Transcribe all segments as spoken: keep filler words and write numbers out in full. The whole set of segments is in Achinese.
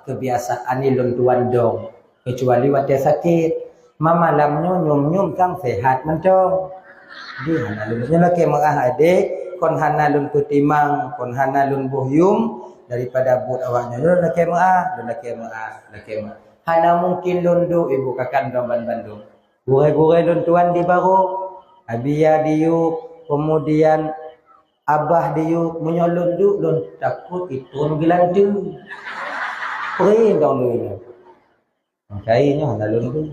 Kebiasaan ni lôn tuan dong, kecuali watèe sakét. Ma malam nyoe nyum-nyum sang sehat mantong. Di hana lôn, nyoe lakèe meu'ah adék, kon hana lôn peutimang, kon hana lôn boh yum, daripada buet awak nyoe, nyoe lakèe meu'ah, lôn lakèe meu'ah, lakèe meu'ah. Hana mungkin lôn duek ibu kakan dong ban bandum. Gurèe-gurèe lôn tuan di barô, Abia diyuek, kemudian Abah diyuek, meunyoe lôn duek lôn takot itôn geulanteue. Preh dong lôn. Kai nyoe hana lôn duek.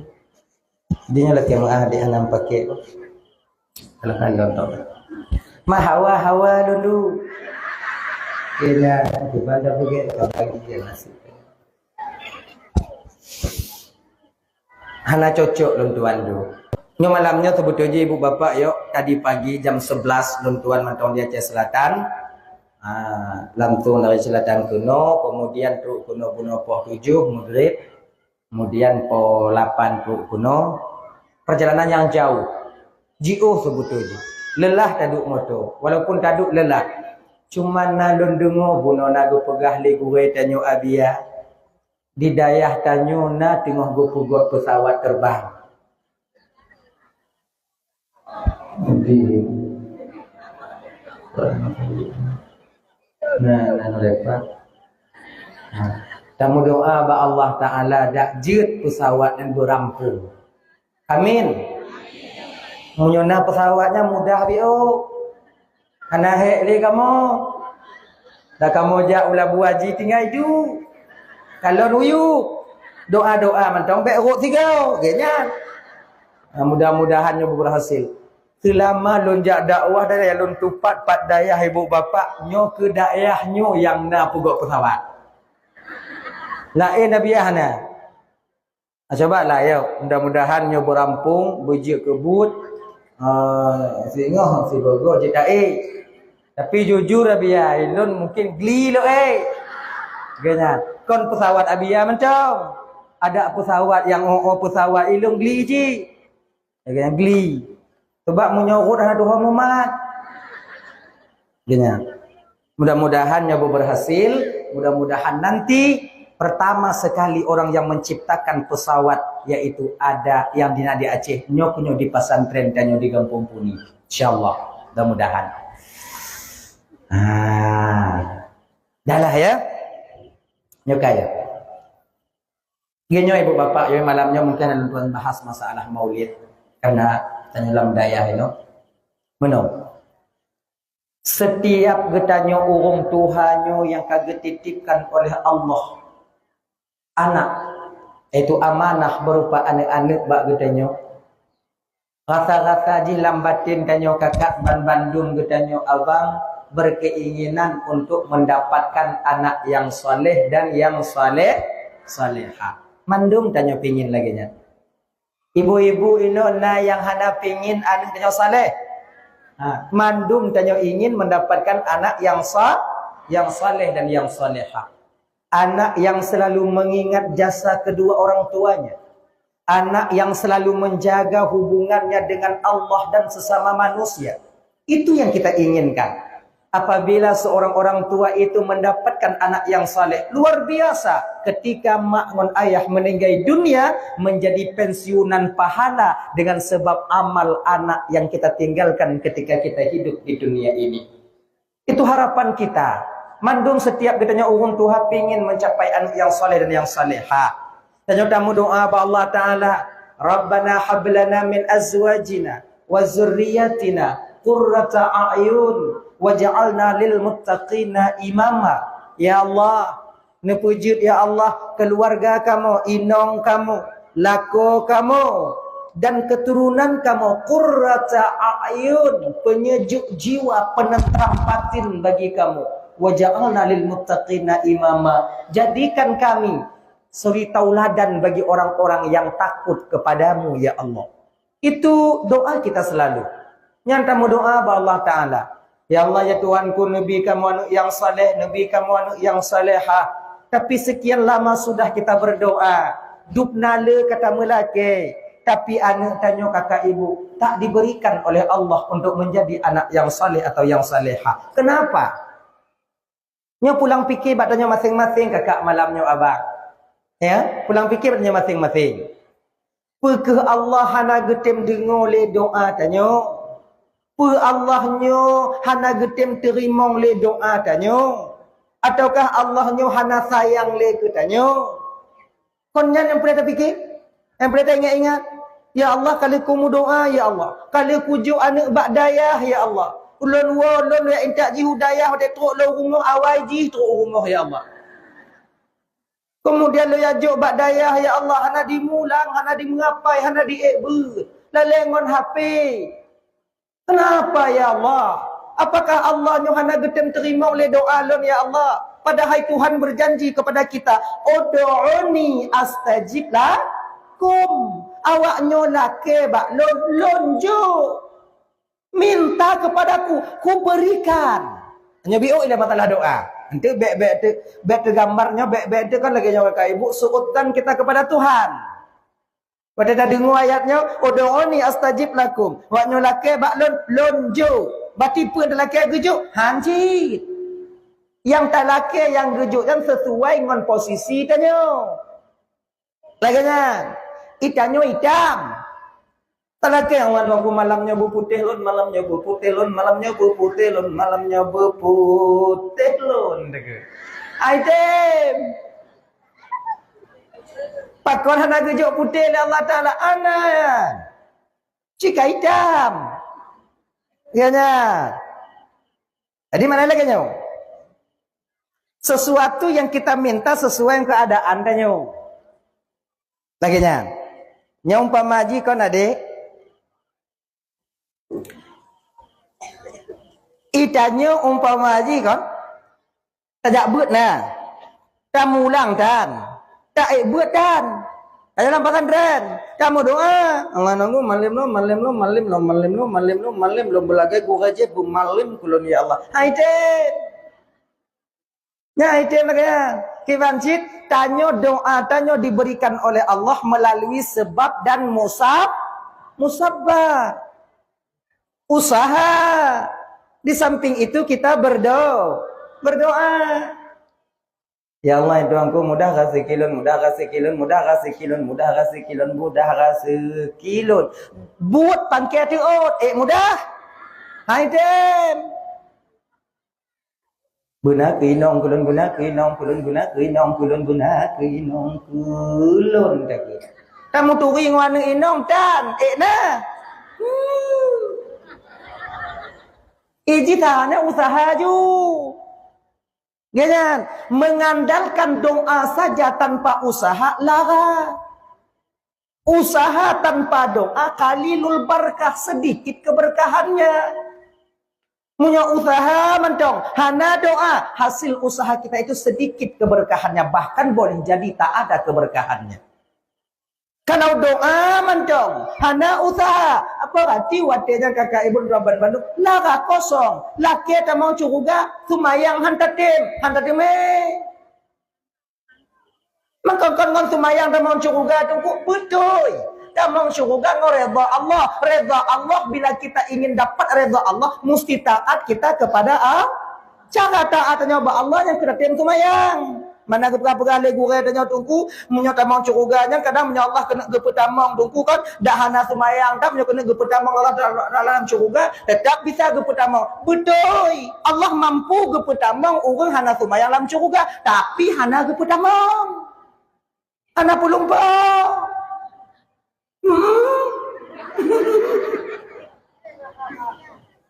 Di nyoe lakèe meu'ah di anam paké. Kalau hana lôn duek. Ma hawa-hawa lôn duek. Kena di bandar bugét kalau lagi dia nasib. Hana cocok lôn tuan duek. Nyoe malam nyoe seubeutôi jih ibu bapak yok, tadi pagi jam sebelas lôn tuan mantong di Aceh Selatan. Ah, langsung dari selatan keunoe, kemudian trok keunoe bunoe poh tujoh Maghrib, kemudian poh lapan trok keunoe. Perjalanan yang jauh. Jiôh seubeutôi jih. Lelah taduek moto, walaupun taduek lelah. Cuma na lôn deungoe bunoe na geupeugah lé gurèe tanyoe Abia. Di dayah tanyoe na teungoh geupeugöt pesawat terbang. Di, na, na, na lepat. Nah, tameudoa bak Allah Taala dak jeuet pesawat nyan beurampung. Amin. Meunyoe na pesawat nyan mudah biôh. Hana hék lé kamoe. Dah kamoe jak u Labuhan jih tinggai ju. Kalon uyuek. Doa-doa mantong bèk rhot sigoe. Gét nyan. Nah, mudah-mudahan nyoe berhasil. Seulama lôn jak dakwah dari lôn tupat pat dayah ibu bapak nyoe keu dayah nyoe nyang na peugöt pesawat. Laén Abia hana. Ah, cuba lah, ya. Mudah-mudahan nyoe beurampung, beujeuet keu buet. Ah, singoh sigoe-goe jitaék. Tapi jujur Abia, ilôn mungkin gli lôn, eh. Geuhnyan. Kon pesawat Abia mantong. Ada pesawat nyang oh, oh pesawat ilôn gli jih. Geuhnyan gli. Sebab meunyoe rhot hana tuho mumat. Geuhnyan. Mudah-mudahan nyoe berhasil, mudah-mudahan nanti pertama sekali orang yang menciptakan pesawat yaitu ada yang di Nadia Aceh, nyoe nyoe di pesantren dan nyoe di Gampông Puni. Insyaallah, mudah-mudahan. Ah. Dah lah ya. Nyoe ka ya. Geuhnyoe ibu bapak, ya, malam nyoe mungkin lôn tuan bahas masalah maulid karena tanyoe lam dayah inoe. Meunoe. Setiap geutanyoe ureuëng tuha nyoe nyang ka geutitipkan oleh Allah anak, yaitu amanah berupa aneuk-aneuk bak geutanyoe. Rasa-rasa jih lam batin tanyoe kakak ban bandum geutanyoe abang berkeinginan untuk mendapatkan anak yang saleh dan yang saleh, salehah. Mandum tanyoe pingin lagée nyan. Ibu-ibu inoe na nyang hana pingin aneuk tanyoe saleh? Ha, mandum tanyoe ingin mendapatkan anak yang sa-, yang saleh dan yang salehah. Anak yang selalu mengingat jasa kedua orang tuanya. Anak yang selalu menjaga hubungannya dengan Allah dan sesama manusia. Itu yang kita inginkan. Apabila seorang orang tua itu mendapatkan anak yang saleh, luar biasa. Ketika mak ngon ayah meninggai dunia, menjadi pensiunan pahala dengan sebab amal anak yang kita tinggalkan ketika kita hidup di dunia ini. Itu harapan kita. Mandum setiap geutanyoe ureuëng tuha pingin mencapai aneuk yang saleh dan yang salehah. Tanyoe tameudoa bak Allah Taala, "Rabbana hab lana min azwajina wa dzurriyyatina qurrata a'yun waj'alna lil muttaqina imama." Ya Allah, neupeujeuet, ya Allah, keuluwarga kamoe, inong kamoe, lakoe kamoe, dan keturunan kamoe qurrata a'yun, penyejuk jiwa, penentram batin bagi kamoe. Waj'alna lil muttaqina imama. Jadikan kami suri tauladan bagi orang-orang yang takut kepada-Mu, ya Allah. Itu doa kita selalu. Nyan tameudoa bak Allah Taala. Ya Allah, ya Tuhanku, neubi kamoe aneuk nyang saleh, neubi kamoe aneuk nyang salehah. Tapi sekian lama sudah kita berdoa. Dubna le ka tameulakée. Tapi aneuk tanyoe kakak ibu tak diberikan oleh Allah untuk menjadi anak yang saleh atau yang salehah. Kenapa? Nyoe pulang pike bak tanyoe maséng-maséng, kakak malam nyoe abang. Ya, pulang pikir tanyoe maséng-maséng. Peu kheueh Allah hana geutem deungoe lé doa tanyoe? Peu Allah nyoe hana geutem teurimong lé doa tanyoe? Ataukah Allah nyoe hana sayang lé keu tanyoe? Kon nyan nyang peureulée tapike, nyang peureulée taingat-ingat. Ya Allah, ka lheueh kumeudoa, ya Allah. Ka lheueh kujok aneuëk bak dayah, ya Allah. Ulôn woe, lôn jak intat jih u dayah, watée trok lôn rumoh, awai jih trok u rumoh, ya Allah. Keumudian lôn jak jok bak dayah, ya Allah, hana dimulang, hana dimeuapai, hana diék beuet. Lalée ngon H P. Kenapa, ya Allah? Apakah Allah nyoe hana geutem teurimong lé doa lôn, ya Allah? Padahai Tuhan berjanji kepada kita, "Ud'uni astajib lakum." Awak nyoe lakée bak lôn, lôn jok. Minta kepadaku, kuberikan. Nyoe biôk ilée masalah doa. Nanti bék-bék te-, bék teugambar nyoe, bék-bék te kan lagée nyoe kakak ibu, su'udzan kita kepada Tuhan. Watée tadeungoe ayat nyoe, "Ud'uni astajib lakum." Wak nyoe lakée bak lôn, lôn jok. Bati peue lakée geujok? Han cit. Nyang talakée nyang geujok nyan sesuai ngon posisi tanyoe. Lagée nyan, itanyoe itam. Talakée ngon aku malam nyoe beuputéh lôn, malam nyoe beuputéh lôn, malam nyoe beuputéh lôn, malam nyoe beuputéh lôn. Ai tem. Pakon hana geujok putéh lé Allah Taala? Ana. Cika itam. Ya nyan. Jadi mana lagée nyoe? Sesuatu yang kita minta sesuai dengan keadaan tanyoe. Lagée nyan. Nyoe umpama jih kon adék. Itanyoe umpama jih kon. Tajak beuet na. Tamulang tan. Taék beuet tan. Tajak lam pesantren. Tameudoa. Allah nunggu malim lo, malim lo, malim lo, malim lo, malim lo, malim lo. Beulagée gurée jih beumalim kulon ya Allah. Hai tem. Nyan item lagée nyan. Kiban cit, tanyoe doa tanyoe diberikan oleh Allah melalui sebab dan musab-, musabab. Usaha. Di samping itu kita berdo-, berdoa. Ya Allah, ya Tuhanku, mudah rezeki lôn, mudah rezeki lôn, mudah rezeki lôn, mudah rezeki lôn, mudah rezeki lôn. Buet pangke teuôt, eh mudah. Hai tem. Beuna keu inong kulon, beuna keu inong kulon, beuna keu inong kulon, beuna keu inong kulon, kata. Tamuturi ngon aneuëk inong tan, ék na. Hmm. Iji tanyoe usaha ju. Ya kan? Mengandalkan doa saja tanpa usaha lara. Usaha tanpa doa qalilul barakah, sedikit keberkahannya. Meunyoe usaha mantong, hana doa, hasil usaha kita itu sedikit keberkahannya, bahkan boleh jadi tak ada keberkahannya. Kalau doa mantong, hana usaha, apa arti watée nyan kakak ibu droe bandum, lara kosong, lakée tamong syeuruga, seumayang han tatem, han tatem, eh. Maka kon ngon seumayang tamong syeuruga tu, beutôi. Tamong syeuruga ngon redha Allah. Redha Allah, bila kita ingin dapat redha Allah, mesti taat kita kepada Allah. Cara taat tanyoe bak Allah nyang keuneuk tem seumayang. Mana geupeugah-peugah lé gurée tanyoe teungku, meunyoe tamong syeuruga nyan kadang meunyoe Allah keuneuk geupeutamong teungku kan, dak hana seumayang, tapi meunyoe keuneuk geupeutamong Allah dalam, dalam syeuruga, tetap bisa geupeutamong. Beutôi, Allah mampu geupeutamong ureuëng hana seumayang lam syeuruga, tapi hana geupeutamong. Hana peulumpa. Hmm.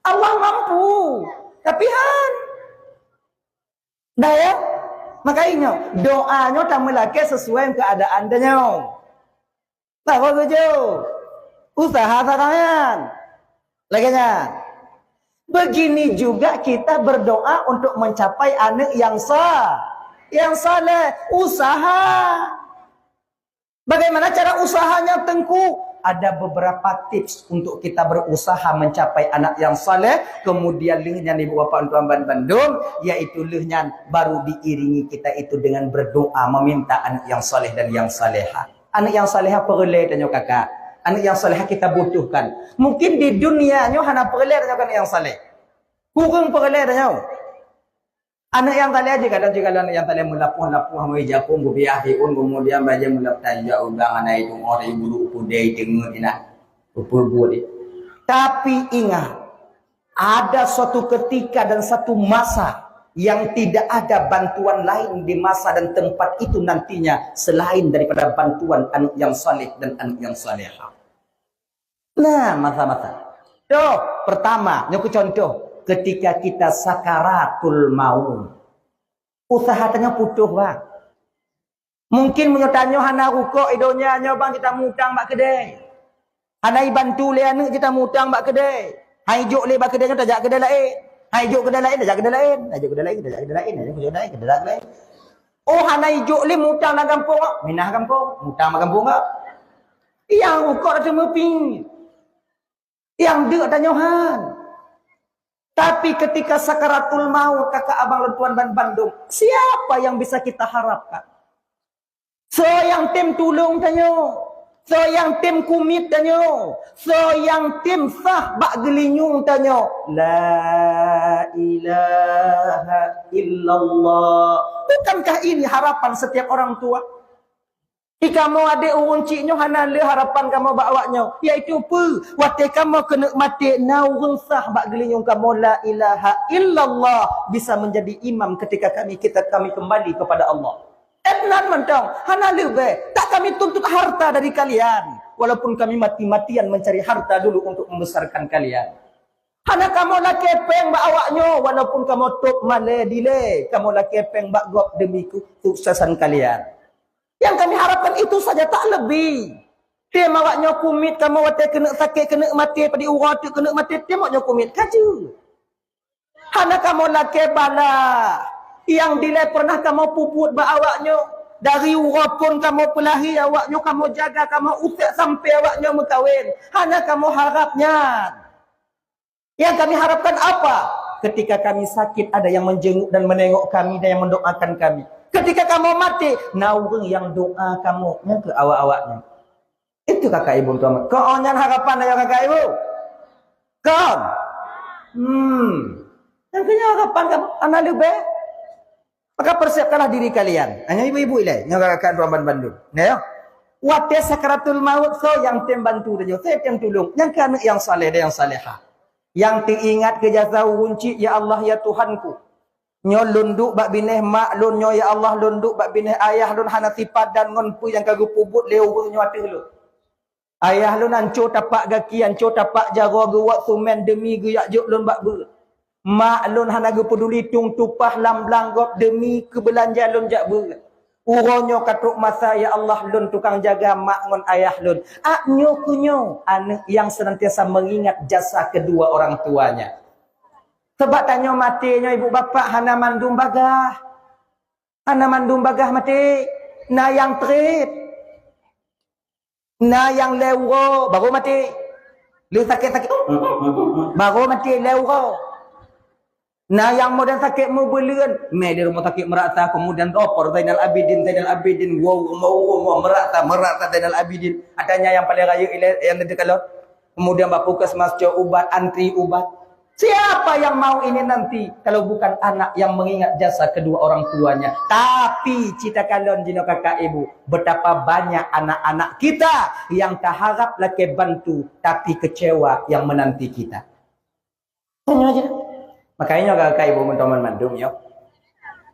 Allah mampu, tapi han. Dah ya? Maka ingat, doa nyoe tameulakée sesuai keadaan tanyoe. Tahu tuju. Usaha sarangan. Lagée nyan. Begini juga kita berdoa untuk mencapai anak yang sa-, yang saleh. Usaha. Bagaimana cara usahanya, Teungku? Ada beberapa tips untuk kita berusaha mencapai anak yang saleh. Kemudian lheueh nyan, ibu bapa tuan bandum, yaitu lheueh nyan baru diiringi kita itu dengan berdoa meminta anak yang saleh dan yang salehah. Anak yang salehah peureulée tanyoe kakak. Anak yang salehah kita butuhkan. Mungkin di dunia nyoe hana peureulée tanyoe anak yang saleh. Kureueng peureulée tanyoe. Aneuk nyang saleh jih kadang jih kalau aneuk nyang saleh meulapoh-lapoh, meujapong, geubiah siôn, kemudian bajée meulap tanjak udang, aneuk itu orang ibu duk pudai teungeut inan. Peubuet. Tapi ingat, ada suatu ketika dan satu masa yang tidak ada bantuan lain di masa dan tempat itu nantinya selain daripada bantuan aneuk yang saleh dan aneuk yang salehah. Nah, masa-masa. Tuh, pertama, nyoe contoh, ketika kita sakaratul maut. Usaha tanyoe putôh, bang. Mungkin meunyoe tanyoe hana rukok i donya nyoe, bang, kita mutang bak keudè. Hana ibantu lé aneuk, kita mutang bak keudè. Hai jok lé bak keudè nyoe, tajak keudè laén. Hai jok keudè laén, tajak keudè laén. Hai jok keudè laén, tajak keudè laén. Hai jok keudè laén, tajak keudè laén. Oh, hana ijok lé mutang lam gampông, minah gampông, mutang bak gampông. Nyang rukok dah cuma ping. Nyang deuk tanyoe han. Tapi ketika sakaratul maut, kakak abang lôn tuan ban bandum, siapa yang bisa kita harapkan? Soe nyang tem tulông tanyoe? Soe nyang tem kumiet tanyoe? Soe nyang tem sah bak geulinyueng tanyoe? La ilaha illallah. Bukankah ini harapan setiap orang tua? Di kamoe adék ureueng chik nyoe hana le harapan kamoe bak awak nyoe, yaitu peue? Watée kamoe keuneuk maté, na ureueng sah bak geulinyueng kamoe la ilaha illallah bisa menjadi imam ketika kami, kita, kami kembali kepada Allah. Etnan mantong, hana leubeh. Tak kami tuntut harta dari kalian, walaupun kami mati-matian mencari harta dulu untuk membesarkan kalian. Hana kamoe lakée péng bak awak nyoe, walaupun kamoe top malée dilée, kamoe lakée péng bak gob demi kesuksesan kalian. Yang kami harapkan itu saja, tak lebih. Tem awak nyoe kumiet kamoe watée keuneuk sakét, keuneuk maté, padum uroe teuk keuneuk maté, tem awak nyoe kumiet ka jeuet. Hana kamoe lakée bala. Nyang dilée pernah kamoe peubuet bak awak nyoe. Dari uroe phon kamoe peulahé awak nyoe, kamoe jaga, kamoe usék sampai awak nyoe meukawen. Hana kamoe harab nyan. Yang kami harapkan apa? Ketika kami sakit, ada yang menjenguk dan menengok kami dan yang mendoakan kami. Ketika kamoe maté, na ureueng nyang doa kamoe, nyang keu awak-awak nyoe. Itu kakak ibu tuan. Kon nyan harapan ayah kakak ibu? Kon? Hmm. Nyang keu nyoe harapan kamoe, hana leubeh. Maka persiapkanlah diri kalian. Hanya ibu-ibu ilai, nyoe kakak tuan ban bandum. Nah, ya. Watée sakaratul maut, soe nyang tem bantu tanyoe, soe tem tulông. Nyang keu aneuk nyang saleh dan nyang salehah. Nyang teuingat keu jasa ureueng chik, ya Allah, ya Tuhanku. Nyoe lôn duek bak binéh mak lôn nyoe, ya Allah, lôn duek bak binéh ayah lôn hana sipadan ngon peue nyang ka geupeubuet lé ureueng nyoe ateueh lôn. Ayah lôn anco tapak gaki, anco tapak jaroe geuwot sumen demi geujak jok lôn bak beuet. Mak lôn hana geupeuduli tueng tupah lam blang gob demi keubeulanja lôn jak beuet. Uroe nyoe ka trok masa, ya Allah, lôn tukang jaga mak ngon ayah lôn. Ak nyoe keu nyoe, aneuk nyang senantiasa mengingat jasa kedua orang tuanya. Sabab tanyoe maté nyoe ibu bapak hana mandum bagah. Hana mandum bagah maté, na nyang trép. Na nyang lhèe uroe baru maté. Lheueh sakét-sakét, baru maté lhèe uroe. Na nyang modern sakét meubeuleuen, mé di rumoh sakét Meurata, kemudian oper Zainal Abidin, Zainal Abidin, wow, wow, wow, wow, Meurata, Meurata, Zainal Abidin. Adanya nyang paleng rayeuk ilèe nyang neukalon. Kemudian bak puskesmas cok ubat, antri ubat. Siapa yang mau ini nanti kalau bukan anak yang mengingat jasa kedua orang tuanya? Tapi cita kalon jinoe kakak ibu, betapa banyak anak-anak kita yang taharap lakèe bantu, tapi kecewa yang menanti kita. Tanyoe aja. Makanya kakak ibu meutoman mandum yo.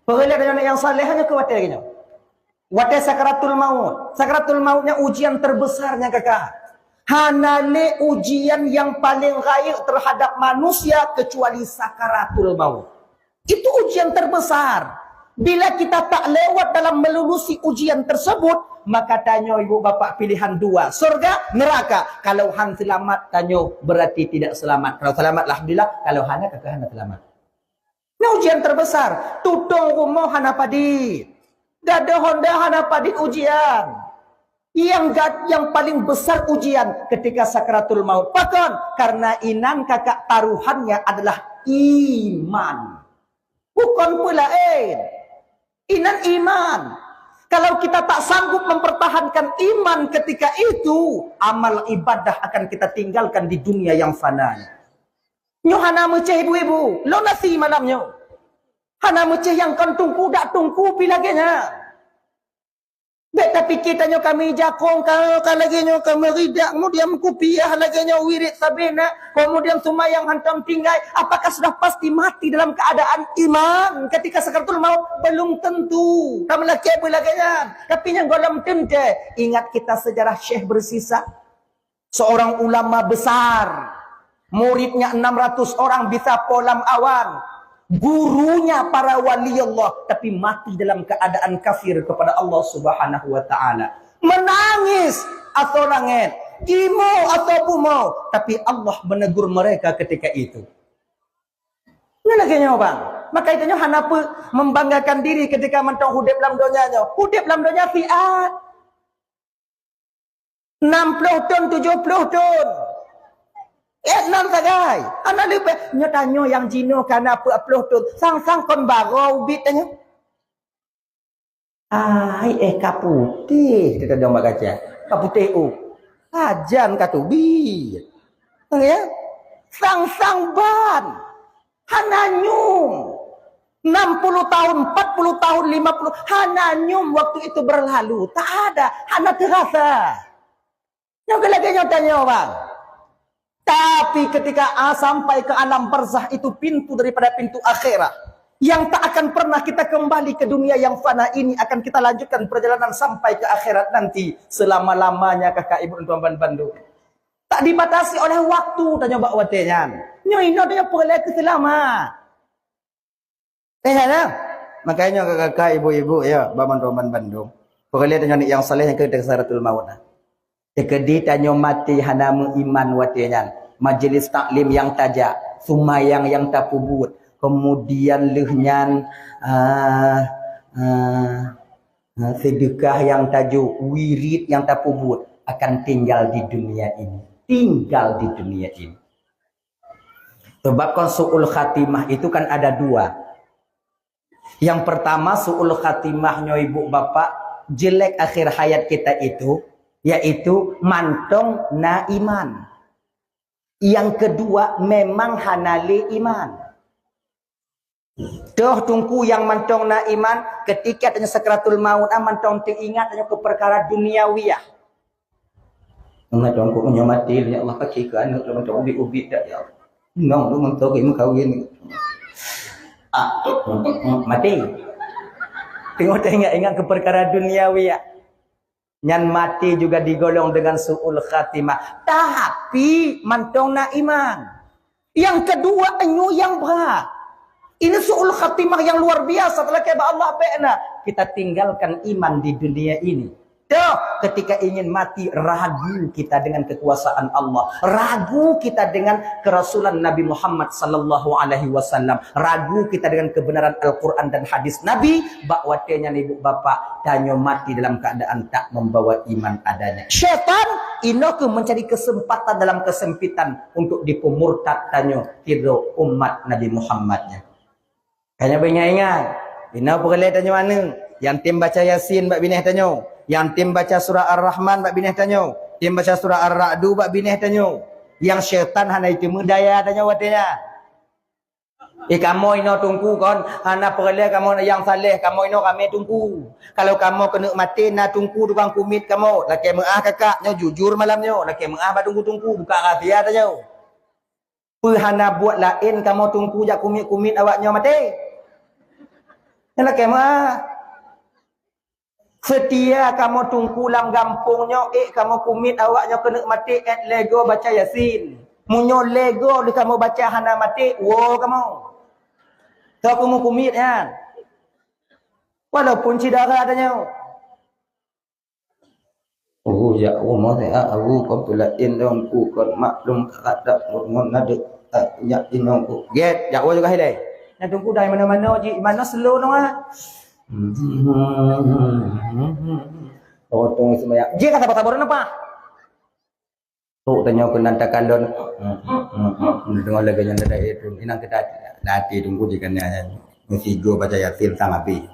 Peureulèe tanyoe anak yang saleh hanya keu watèe geutanyoe. Watèe sakaratul maut. Sakaratul maut nyan ujian terbesarnya kakak. Hana lé ujian yang paling rayeuk terhadap manusia kecuali sakaratul maut. Itu ujian terbesar. Bila kita tak lewat dalam melulusi ujian tersebut, maka tanyoe ibu bapak pilihan dua, surga, neraka. Kalau han selamat, tanyoe berarti tidak selamat. Kalau selamat, alhamdulillah. Kalau hana, kakak hana selamat. Nah, ujian terbesar. Tutong rumoh hana padit. Gadoh honda hana padit ujian. Yang gad-, yang paling besar ujian ketika sakaratul maut. Pakon? Karena inan kakak taruhannya adalah iman. Bukan peue laén. Inan iman. Kalau kita tak sanggup mempertahankan iman ketika itu, amal ibadah akan kita tinggalkan di dunia yang fana. Nyoe hana meucéh ibu-ibu, lôn asi malam nyoe. Hana meucéh nyang kon teungku, dak teungku pi lagée nyan. Bék tapike tanyoe kami jakong, ka, ka lagée nyoe kami ridak, kemudian kupiah lagée nyoe wirit sabena, kemudian seumayang hantom tinggai. Apakah sudah pasti mati dalam keadaan iman ketika sakaratul maut? Belum tentu. Ka meulakée beulagée nyan. Tapi nyang gohlom teuntée, ingat kita sejarah Syekh Bersisa. Seorang ulama besar, muridnya enam ratus orang bisa po lam awan, gurunya para wali Allah, tapi mati dalam keadaan kafir kepada Allah Subhanahu wa Ta'ala. Menangis atau nangis, jimoe atau bumoe, tapi Allah menegur mereka ketika itu. Nyan lagée nyoe, bang. Maka itu nyoe hana peue membanggakan diri ketika mantong udeb lam donya nyoe. Udeb lam donya siat. Enam ploh thon, tujoh ploh thon. Eh, nan sagai. Hana leubeh. Nyoe tanyoe nyang jinoe ka na peuet ploh thon. Sang-sang kon baroe ubit tanyoe. Ai, eh, ka putéh, teuka dong bak kaca. Ka putéh, oh. Sajan ka teubiet. Ya? Sang-sang ban. Hana nyum. Enam puluh tahun, empat puluh tahun, lima puluh, hana nyum waktu itu berlalu. Tak ada, hana terasa. Nyang lagée nyoe tanyoe, bang. Tapi ketika, ah, sampai ke alam barzah, itu pintu daripada pintu akhirat. Yang tak akan pernah kita kembali ke dunia yang fana ini, akan kita lanjutkan perjalanan sampai ke akhirat nanti selama-lamanya, kakak ibu tuan ban bandum. Tak dibatasi oleh waktu tanyoe bak watée nyan. Nyoe inoe tanyoe peureulée keu seulamat. Eh, ya, ya. Makanya kakak-kakak, ibu-ibu, ya, baman-baman bandum. Peureulée tanyoe nyang saleh nyang keu sakaratul maut na. Teukeudi tanyoe maté hana meuiman watée nyan. Majlis taklim nyang tajak, sumayang nyang tapeubuet, kemudian lheueh nyan, ah, ah, ah, seudeukah nyang tajok, wirit nyang tapeubuet, akan tinggal di dunia ini. Tinggal di dunia ini. Sebab kan su'ul khatimah itu kan ada dua. Yang pertama, su'ul khatimah nyoe ibu bapak, jelek akhir hayat kita itu, yaitu mantong na iman. Yang kedua, memang hana le iman. Toh teungku nyang mantong na iman, ketika tanyoe sakaratul maut, ah, mantong teuingat tanyoe keu peukara duniawiyah. Mantong kok nyoe maté, ya Allah, pakai keu aneuk lôn mantong ubit-ubit dak, ya Allah. Nong lôn mantong meukawen. Ah, maté. Teungoh teuingat-ingat keu peukara duniawiyah. Nyan maté juga digolong dengan su'ul khatimah. Tapi mantong na iman. Yang kedua, nyoe nyang brat. Ini su'ul khatimah yang luar biasa, teulakée bak Allah bék na. Kita tinggalkan iman di dunia ini. Toh, ketika ingin mati, ragu kita dengan kekuasaan Allah. Ragu kita dengan kerasulan Nabi Muhammad sallallahu alaihi wasallam. Ragu kita dengan kebenaran Al-Quran dan hadis Nabi. Bak watée nyan ibu bapak, tanyoe mati dalam keadaan tak membawa iman adanya. Syaitan inoe keuh mencari kesempatan dalam kesempitan untuk dipemurtad tanyoe tiroe umat Nabi Muhammad nyan. Tanyoe beuingat-ingat, inoe peureulée tanyoe aneuk, nyang tem baca Yasin bak binéh tanyoe, nyang tem baca surah Ar-Rahman bak binéh tanyoe, tem baca surah Ar-Ra'du bak binéh tanyoe. Nyang syaitan hana jiteumé daya tanyoe watée nyan. Eh, kamoe inoe teungku kon, hana peureulée kamoe nyang saleh, kamoe inoe ramé teungku. Kalau kamoe keuneuk maté, na teungku tukang kumiet kamoe. Lakée meuáh kakak, nyoe jujur malam nyoe, lakée meuáh bak teungku-teungku, buka rahsia tanyoe. Peue hana buet laén kamoe teungku jak kumiet-kumiet awak nyoe maté? Nyan lakée meuáh. Seutia kamoe teungku lam gampông nyoe, ék kamoe kumiet awak nyoe keuneuk maté, ék lhée goe baca Yasin. Meunyoe lhée goe lheueh kamoe baca hana maté, woe kamoe. Toh kamoe kumiet nyan. Walaupun syedara tanyoe. Oh, jak rumoh nyan, ah, abu kon peulaén dong ku kon maklum karat dak ngon nadeuek, ah, nyak inong ku. Gét, jak woe juga hilai. Nyan teungku dai manoe-manoe jih, manoe slow nyoe, ah. Potong sembahyang. Jih ka sabar-sabar napa? Trok tanyoe keunan takalon. Deungoe lagée nyan dadai itu. Inong kita hati teungku jih kan nyan. Meusigo baca Yasin sang habéh.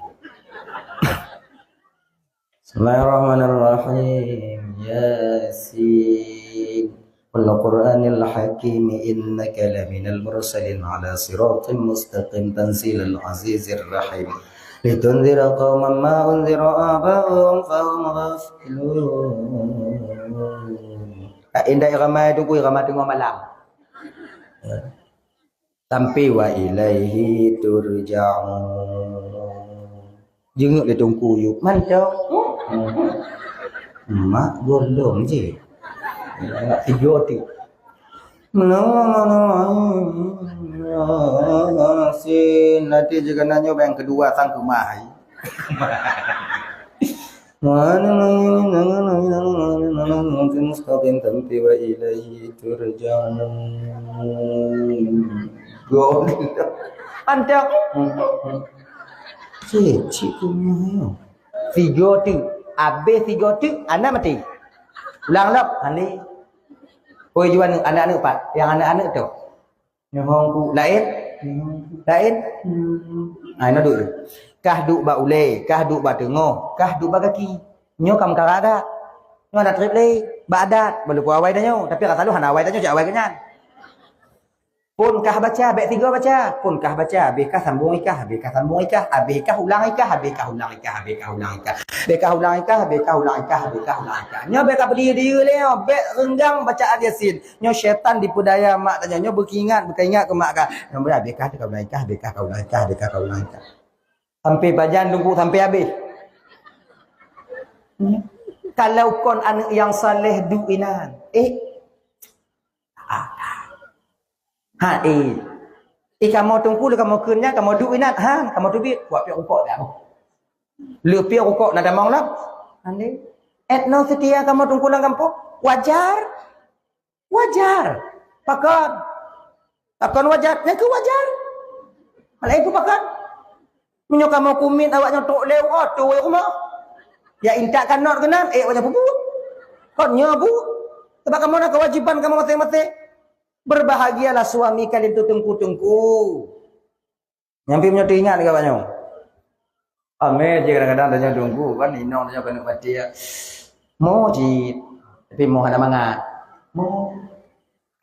Bismillahirrahmanirrahim. Yasin. والقرآن الحكيم إنك لمن المرسلين على صراط مستقيم تنزيل العزيز الرحيم لتنذر قوما ما أنذر آباؤهم فهم غافلون. Indak irama itu ku irama teungoh malam. Sampai wa ilaihi turja'un. Jinguk lé Teungku Yub. Mantap. Mak golom je. Tiga tu. Sin nanti juga nanya yang kedua sang kemah. Mustaqim tapi wa ilaihi turja'un. Gol. Antak. Cicik punya. Tiga tu. Habis tiga tu, anak mati. Ulang lok, mandi. Oi, juan anak-anak pat. Yang anak-anak tu. Nyoe ku laén? Laén? Ha, inoe duek. Kah duek bak ulée, kah duek bak teungoh, kah duek bak gaki. Nyoe ka meukara adat. Nyoe hana treb lé bak adat, walaupun awai tanyoe, tapi rasa lôn hana awai tanyoe, cit awai geuhnyan. Phon kah baca, bék tiga baca. Phon kah baca, habéh kah sambung ikah, habéh kah sambung ikah, habéh kah ulang ikah, habéh kah ulang ikah, habéh kah ulang ikah. Bék kah ulang ikah, bék kah ulang ikah, bék kah ulang ikah. Nyoe bék ka berdiri-diri lé nyoe, bék reunggang bacaan Yasin. Nyoe syaitan dipeudaya mak tanyoe, nyoe beuingat, beuingat keu mak kah. Nyoe beulah bék kah ka ulang ikah, bék kah ka ulang ikah, bék kah ka ulang ikah. Sampai pajan Teungku sampai habéh. Kalau kon aneuk nyang saleh duek inan. Eh. Ha, eh. Eh, kamoe Teungku lé kamoe kheun nyan, kamoe duek inan. Ha, kamoe teubiet, buat piôh rukok dah. Lheueh piôh rukok na tamong lom. Andai. Etno seutia kamoe Teungku lam gampông. Wajar. Wajar. Pakon? Pakon wajar? Nyang keu wajar. Malah itu pakon? Meunyoe kamoe kumin awak nyoe trok lé uroe tu wéh rumoh. Ya intat kanot keunan, eh awak nyoe peubuet. Kon nyoe bu. Sebab kamoe na kewajiban kamoe maséng-maséng. Berbahagialah suami kalian tu Teungku-Teungku. Nyang pih meunyoe teuingat lagèe awak nyoe. Amé jih kadang-kadang tanyoe Teungku kan inong tanyoe keuneuk maté. Mo cit. Tapi mo hana mangat. Mo.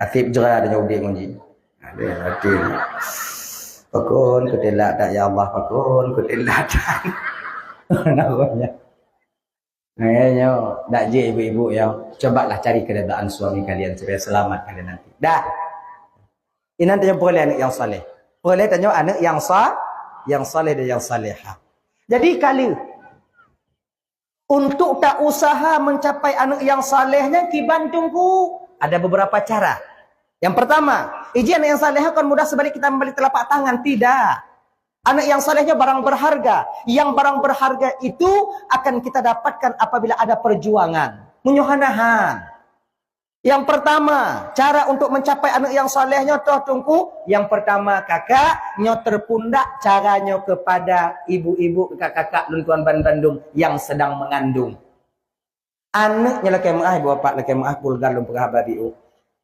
Até jera tanyoe udép ngon jih. Ada hati. Pakon kuteulat tak ya Allah, pakon kuteulat tak. Nah, pokoknya. Eh, nyoe, nak jih ibu-ibu ya, cobalah cari keredaan suami kalian supaya selamat kalian nanti. Dah. Inan tanyoe peureulèe aneuk nyang saleh. Peureulèe tanyoe aneuk nyang sa-, nyang saleh dan nyang salehah. Jadi kali untuk tak usaha mencapai aneuk nyang saleh nyan kiban Teungku, ada beberapa cara. Yang pertama, iji aneuk nyang saleh kan mudah sebalik kita membalik telapak tangan, tidak. Aneuk nyang saleh nyoe barang berharga. Yang barang berharga itu akan kita dapatkan apabila ada perjuangan. Meunyoe hana han. Yang pertama, cara untuk mencapai aneuk nyang saleh nyoe toh Teungku. Yang pertama, kakak nyoe terpundak cara nyoe kepada ibu-ibu, kakak-kakak lôn tuan ban bandum yang sedang mengandung. Aneuk nyoe lakèe meu'ah, ibu bapak lakèe meu'ah, peugah lôn peugah haba biôh.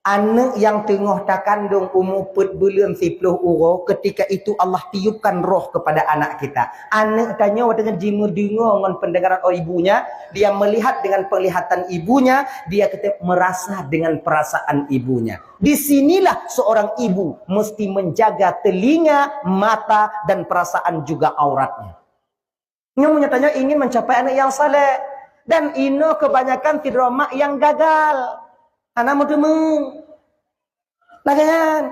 Aneuk nyang teungoh takandong umu peuet buleuen siplôh uroe, ketika itu Allah tiupkan roh kepada anak kita. Aneuk tanyoe watèe nyan jimeudeungoe ngon pendengaran, oh, ibunya, dia melihat dengan penglihatan ibunya, dia kata merasa dengan perasaan ibunya. Di sinilah seorang ibu mesti menjaga telinga, mata, dan perasaan juga auratnya. Nyoe meunyoe tanyoe ingin mencapai aneuk nyang saleh. Dan inoe kebanyakan sidroe mak nyang gagal. Hana meuteumé. Lagèe nyan.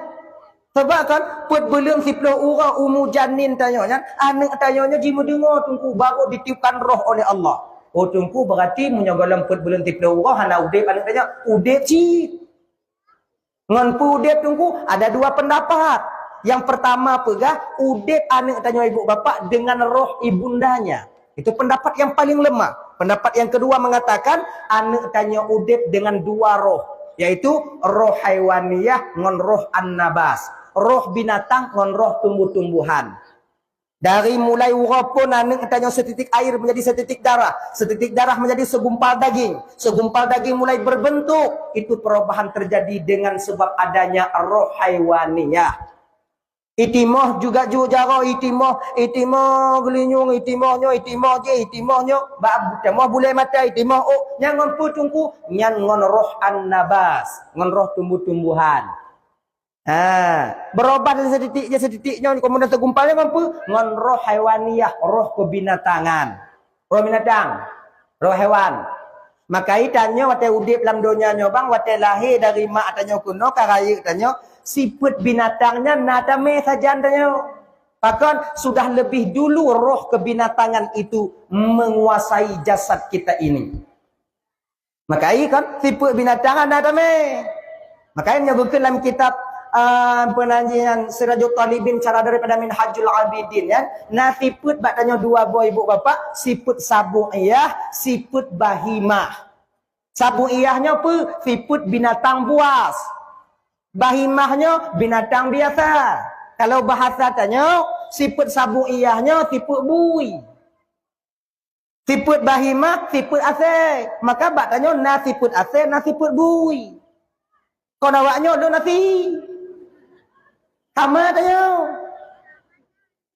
Sabab kan, peuet buleuen siplôh uroe umu janin tanyoe nyan, aneuk tanyoe nyan jimeudeungoe Teungku, baru ditiupkan roh oleh Allah. Oh Teungku, berarti meunyoe gohlom peuet buleuen siplôh uroe hana udép aneuk tanyoe, udép cit. Ngon peue udép Teungku, ada dua pendapat. Yang pertama peugah, udép aneuk tanyoe ibu bapak dengan roh ibundanya. Itu pendapat yang paling lemah. Pendapat yang kedua mengatakan, aneuk tanyoe udép dengan dua roh, yaitu roh haiwaniyah ngon roh annabas, roh binatang ngon roh tumbuh-tumbuhan. Dari mulai uroe phon aneuk tanyoe setitik air menjadi setitik darah, setitik darah menjadi segumpal daging, segumpal daging mulai berbentuk, itu perubahan terjadi dengan sebab adanya roh haiwaniyah. Itimoh juga ju jaroe, itimoh, itimoh geulinyueng, itimoh nyoe, itimoh jih, itimoh nyoe, bak timoh bulèe mata, itimoh ôk, nyan ngon peue Teungku? Nyan ngon roh an-nabas, ngon roh tumbuh-tumbuhan. Ha, beurubah dari setitik je setitik nyoe, keumudian segumpal nyoe ngon peue? Ngon roh haiwaniyah, roh keubinatangan. Roh binatang, roh hewan. Maka tanyoe watèe udép lam donya nyoe bang, watèe lahé dari mak tanyoe keunoe ka rayeuk tanyoe, sifeuet binatang nyan na tamè sajan tanyoe. Pakon? Sudah lebih dulu roh kebinatangan itu menguasai jasad kita ini. Maka kon sifeuet binatang na tamè. Makanya nyoe geukheun lam kitab, ah, penanjian Sirajul Talibin cara daripada Minhajul Abidin, ya. Na sifeuet bak tanyoe dua boh ibu bapak, sifeuet sabu'iyah, sifeuet bahimah. Sabu'iyah nyoe peue? Sifeuet binatang buas. Bahimah nyoe binatang biasa. Kalau bahasa tanyoe, sifeuet sabu'iyah nyoe sifeuet bui. Sifeuet bahimah, sifeuet asèe. Maka bak tanyoe na sifeuet asèe, na sifeuet bui. Kon awak nyoe lôn até. Sama tanyoe.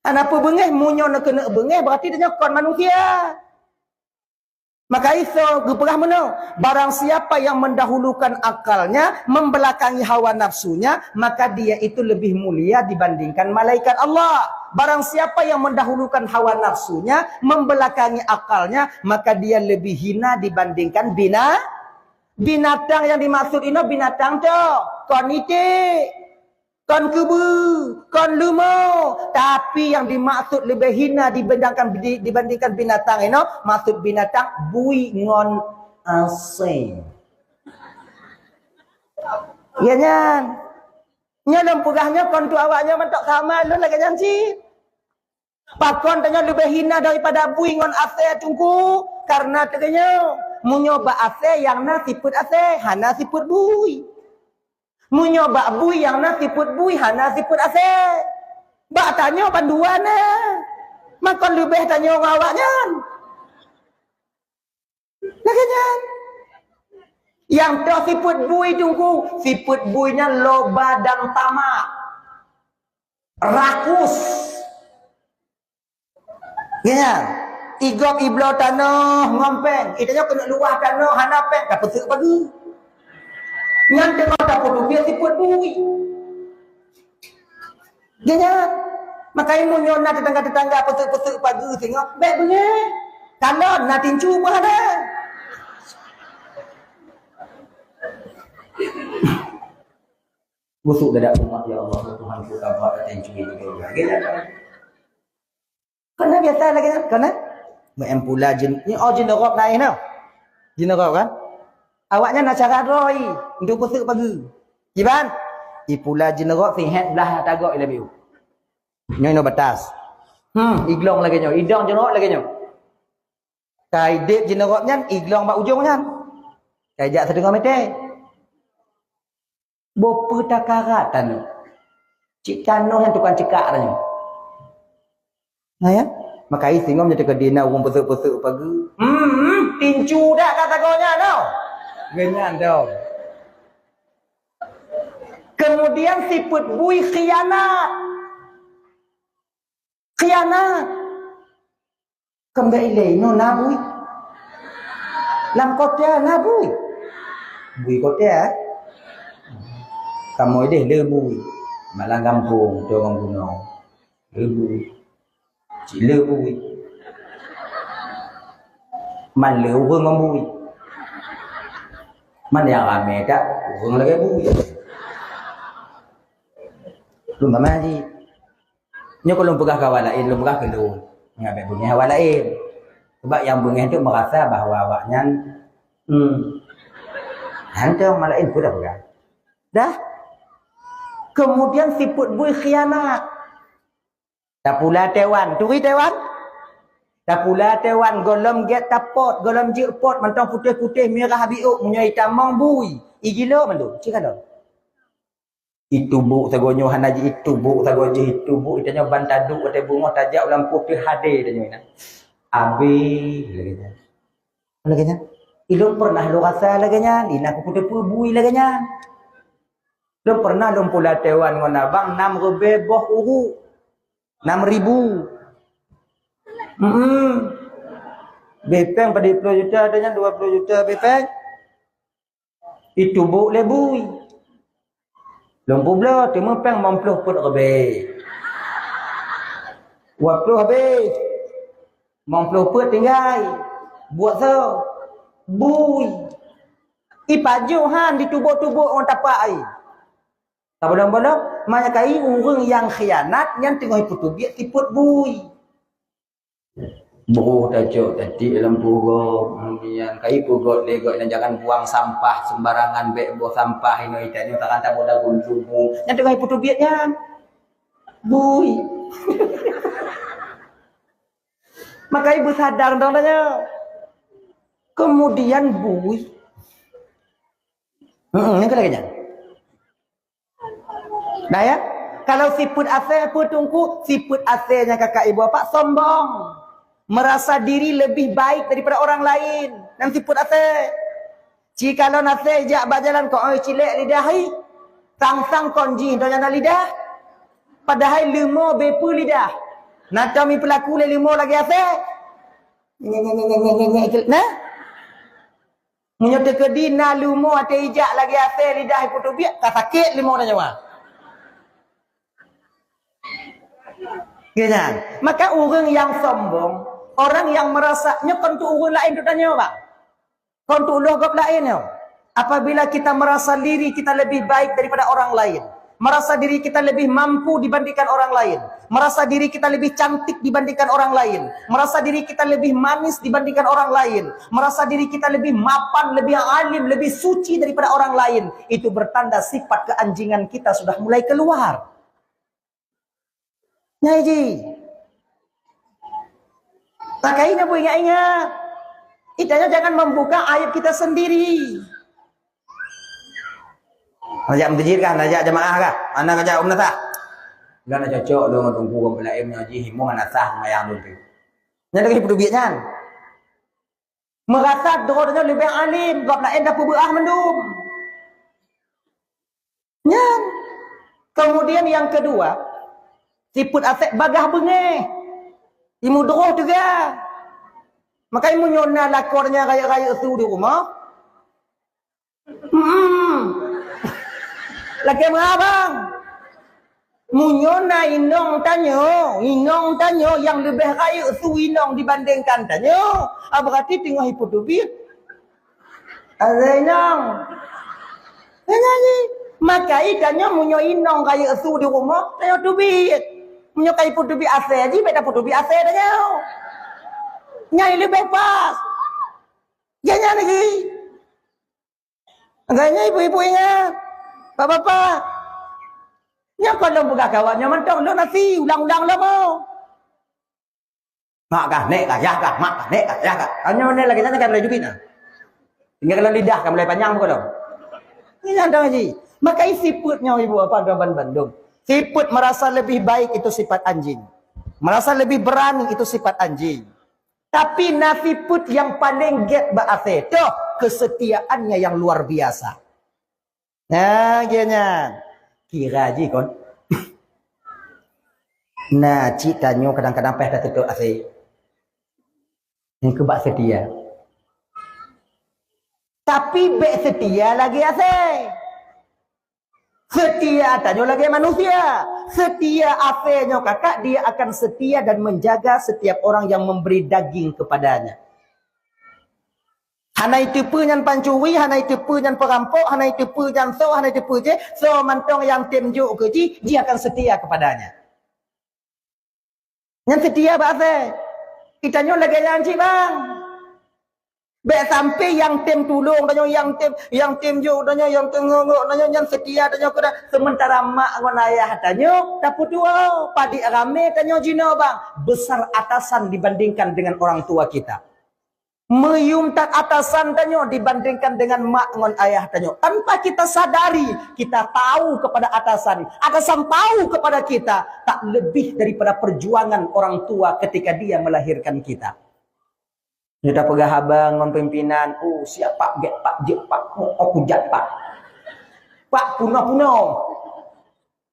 Hana peue beungèh, meunyoe na keuneuk beungèh, berarti tanyoe kon manusia. Maka Isa geupeugah meunoe, barang siapa yang mendahulukan akalnya, membelakangi hawa nafsunya, maka dia itu lebih mulia dibandingkan malaikat Allah. Barang siapa yang mendahulukan hawa nafsunya, membelakangi akalnya, maka dia lebih hina dibandingkan bina-, binatang. Yang dimaksud inoe binatang tu, kon iték, kon keubeue, kon leumo, tapi yang dimaksud lebih hina dibandingkan, di-, dibandingkan binatang inoe, maksud binatang bui ngon asèe. Ya nyan. Nyoe lôn peugah nyoe kon untuk awak nyoe mantong sama lôn lagèe nyan cit. Pakon tanyoe leubeh hina daripada bui ngon asèe Teungku? Karena teukeunyoe, meunyoe bak asèe nyang na sifeuet asèe, hana sifeuet bui. Meunyoe bak bui nyang na sifeuet bui, hana sifeuet asèe. Bak tanyoe bandua na. Makon leubeh tanyoe ngon awak nyan. Lagèe nyan. Nyang toh sifeuet bui Teungku, sifeuet bui nyan loba dan tamak. Rakus. Lagèe nyan. Igob ibloe tanoh ngon pèng. Itanyoe keuneuk luwah tanoh hana pèng, ka peuseuk pageue. Nyan teuma tapeuteubiet sifeuet bui. Geuh nyan. Makajih meunyoe na tetangga-tetangga peuseuk-peuseuk pageue singoh, bèk beungèh. Kalon na tincu pun ada. Busuk dadak umat, ya Allah, Tuhan ku tabrak tincu itu. Geuh nyan. Kana biasa lagèe nyan, kana? Meu'en pula jin, nyoe, oh, jin rot laén tau. Jin rot kan? Awaknyan na cara droe, untuk peuseuk pageue. Kiban? Ipula jin rot sihèt blah tagoe ilèe biu. Nyoe inoe batas. Hmm, iglong lagèe nyoe, idong jin rot lagèe nyoe. Ka idép jin rot nyan, iglong bak ujong nyan. Ka ijak siteungoh mètè. Boh peue takarat tanoh. Cit tanoh nyang tukang cekak tanoh. Nah, ya. Makajih singoh nyoe teuka dina ureueng peuseuk-peuseuk pageue. Hmm, hmm, tincu dak ka tagoe nyan tau. Geuh nyan tau. Kemudian sifeuet bui khianat. Khianat. Kon bèk ilèe inoe na bui. Lam kota na bui. Bui kota, eh? Kamoe deh le bui. Malam gampông, tu ureueng gunong. Le bui. Cit le bui. Man le ureueng ngon bui. Man nyang ramè that, ureueng lagèe bui. Lôn tamah jih. Nyoe keu lôn peugah keu awak laén, lôn peugah keu lôn. Nyan bèk beungèh awak laén. Sebab nyang beungèh tu merasa bahwa awaknyan, hmm, hantom awak laén peue tapeugah. Dah. Kemudian sifeuet bui khianat. Tapula ateueh wan, turi ateueh wan? Tapula ateueh wan, gohlom gèt tapot, gohlom jeuet pot, mantong putéh-putéh, mirah biôk, meunyoe itamong bui, ijilo mandum, cit kalon. Itubôk sagoe nyoe hana ji, itubôk sagoe jih, itubôk, itanyoe ban tadôk watèe beungoh tajak u lampôh teuh hadé tanyoe inan. Abéh lagèe nyan. Lagèe nyan. Ilôn peureunah lôn rasa lagèe nyan, inan kupeuteupeue bui lagèe nyan. Lôn pernah lôn pula tewan ngon abang nam ribèe boh ureuëng. Nam ribu. Hmm. Bèe pèng padum ploh juta, ada nyan dua ploh juta bèe pèng. Itu bôk lé bui. Lôn peubloe, teuma pèng limong ploh peuet ribèe. Dua ploh habéh. Limong ploh peuet tinggai. Buet soe? Bui. Ipajoh han ditubôk-tubôk ngon tapak ai. Tabolong-bolong, mangat kai ureuëng nyang khianat nyan teungoh ipeuteubiet sifeuet bui. Broh tacok tatik lam purok, nyan kai peugot lé gob nyan, jangan buang sampah sembarangan, bèk boh sampah inoe itanyoe, takan taboh dagun tuboh. Nyan teungoh ipeuteubiet nyan. Bui. Maka ibu sadar dong tanya. Kemudian bui. Heeh, nyang keuh lagèe nyan. Nah ya, kalau sifeuet asèe apa teungku? Sifeuet asèe nyang kakak ibu apa? Sombong. Merasa diri lebih baik daripada orang lain. Nyan sifeuet asèe. Ci kalon asèe jak bak jalan kok oi cilek lidah hai. Sang-sang kon jih donya na lidah. Padahai leumo beupeu lidah. Na tom ipeulaku lé leumo lagèe asèe. Nah? Meunyoe teukeudi na leumo até ijak lagèe asèe lidah ipeuteubiet, ka sakét leumo tanyoe. Nyan. Maka ureuëng nyang sombong, orang yang merasa nyoe kon untuk ureuëng laén tu tanyoe, bang. Kon untuk uloh gob laén nyoe. Apabila kita merasa diri kita lebih baik daripada orang lain, merasa diri kita lebih mampu dibandingkan orang lain, merasa diri kita lebih cantik dibandingkan orang lain, merasa diri kita lebih manis dibandingkan orang lain, merasa diri kita lebih mapan, lebih alim, lebih suci daripada orang lain, itu bertanda sifat keanjingan kita sudah mulai keluar. Nyai ji. Pakai na bu ingat-ingat. Kita jangan membuka aib kita sendiri. Najak meuseujid kah, najak jamaah kah, aneuk najak umrah kah? Dah na cocok dong ngon teungku ureuëng laén nyoe jih, himong hana sah seumayang lôn tu. Nyan lagèe peuteubiet nyan. Meurasa droe nyoe leubeh alim, gob laén tapeubeuah mandum. Nyan. Kemudian yang kedua, sifeuet asèe bagah beungéh. Imudroh teuga. Maka imeunyoe na lakoe nyan rayeuk-rayeuk su di rumoh, Hmm. Lagèe meuha bang. Meunyoe na inong tanyoe, inong tanyoe nyang leubeh rayeuk su inong dibandingkan tanyoe, ah, berarti teungoh ipeuteubiet. Ada inong. Nyan nyan. Maka i tanyoe meunyoe inong rayeuk su di rumoh, tanyoe teubiet. Meunyoe ka ipeuteubiet asèe jih, bèk tapeuteubiet asèe tanyoe. Nyan leubeh pas. Nyan nyan lagi. Agaknya ibu-ibu ingat, bapak-bapak, nyang kon lôn peugah keu awak nyoe mantong lôn hase ulang-ulang lom. Mak kah, nek kah, yah kah, mak kah, nek kah, yah kah. Hanya mana lagi tanya kan mulai jubit nah. Tinggal kalau lidah kan mulai panjang bukan dong. Ini ada ngaji. Maka sifat nyoe ibu apa doban bandum. Sifat merasa lebih baik itu sifat anjing. Merasa lebih berani itu sifat anjing. Tapi na sifeuet nyang paleng gét bak asèe, toh, kesetiaannya yang luar biasa. Nah, geuh nyan. Kira jih kon. Nah, cit tanyoe kadang-kadang payah tatutup asèe. Nyang keubah setia. Tapi bèk setia lagèe asèe. Setia tanyoe lagèe manusia. Setia asèe nyoe kakak, dia akan setia dan menjaga setiap orang yang memberi daging kepadanya. Hana iteupeue nyan pancuri, hana iteupeue nyan peurampok, hana iteupeue nyan soe, hana iteupeue jih, soe mantong nyang tem jok keu jih, dia akan setia kepadanya. Nyan setia bak asèe. Geutanyoe lagèe nyan cit bang. Bèk sampai nyang tem tulông tanyoe, nyang tem, nyang tem jok tanyoe, nyang tem ngok-ngok tanyoe, nyan setia tanyoe keu, sementara mak ngon ayah tanyoe tapeutuwoe, padit ramé tanyoe jinoe bang, besar atasan dibandingkan dengan orang tua kita. Meuyum that atasan tanyoe dibandingkan dengan mak ngon ayah tanyoe. Tanpa kita sadari, kita tahu kepada atasan, atasan tahu kepada kita, tak lebih daripada perjuangan orang tua ketika dia melahirkan kita. Nyoe tapeugah haba ngon pimpinan, "Oh, siapa gét pak, jeuet pak, oh, aku jat pak." Pak punoh-punoh.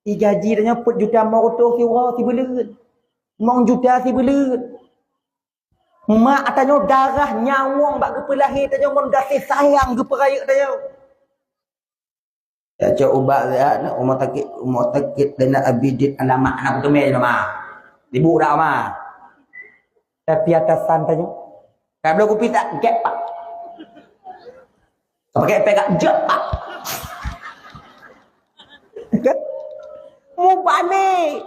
Digaji tanyoe peuet juta lima ratus siuroe sibuleuen. Limong juta sibuleuen. Mak tanyoe darah nyawöng bak geupeulahé tanyoe ngon gaséh sayang geupeurayeuk tanyoe. Ya, cok ubat siat, nak rumah sakit, rumah sakit Zainal Abidin alamat aneuk kuteumé nama. Ibu dak ma. Tapi atasan tanyoe. Ka bloe kupi tak gek, Pak. Ka pakai pek gak jek, Pak. Kan? Mubani.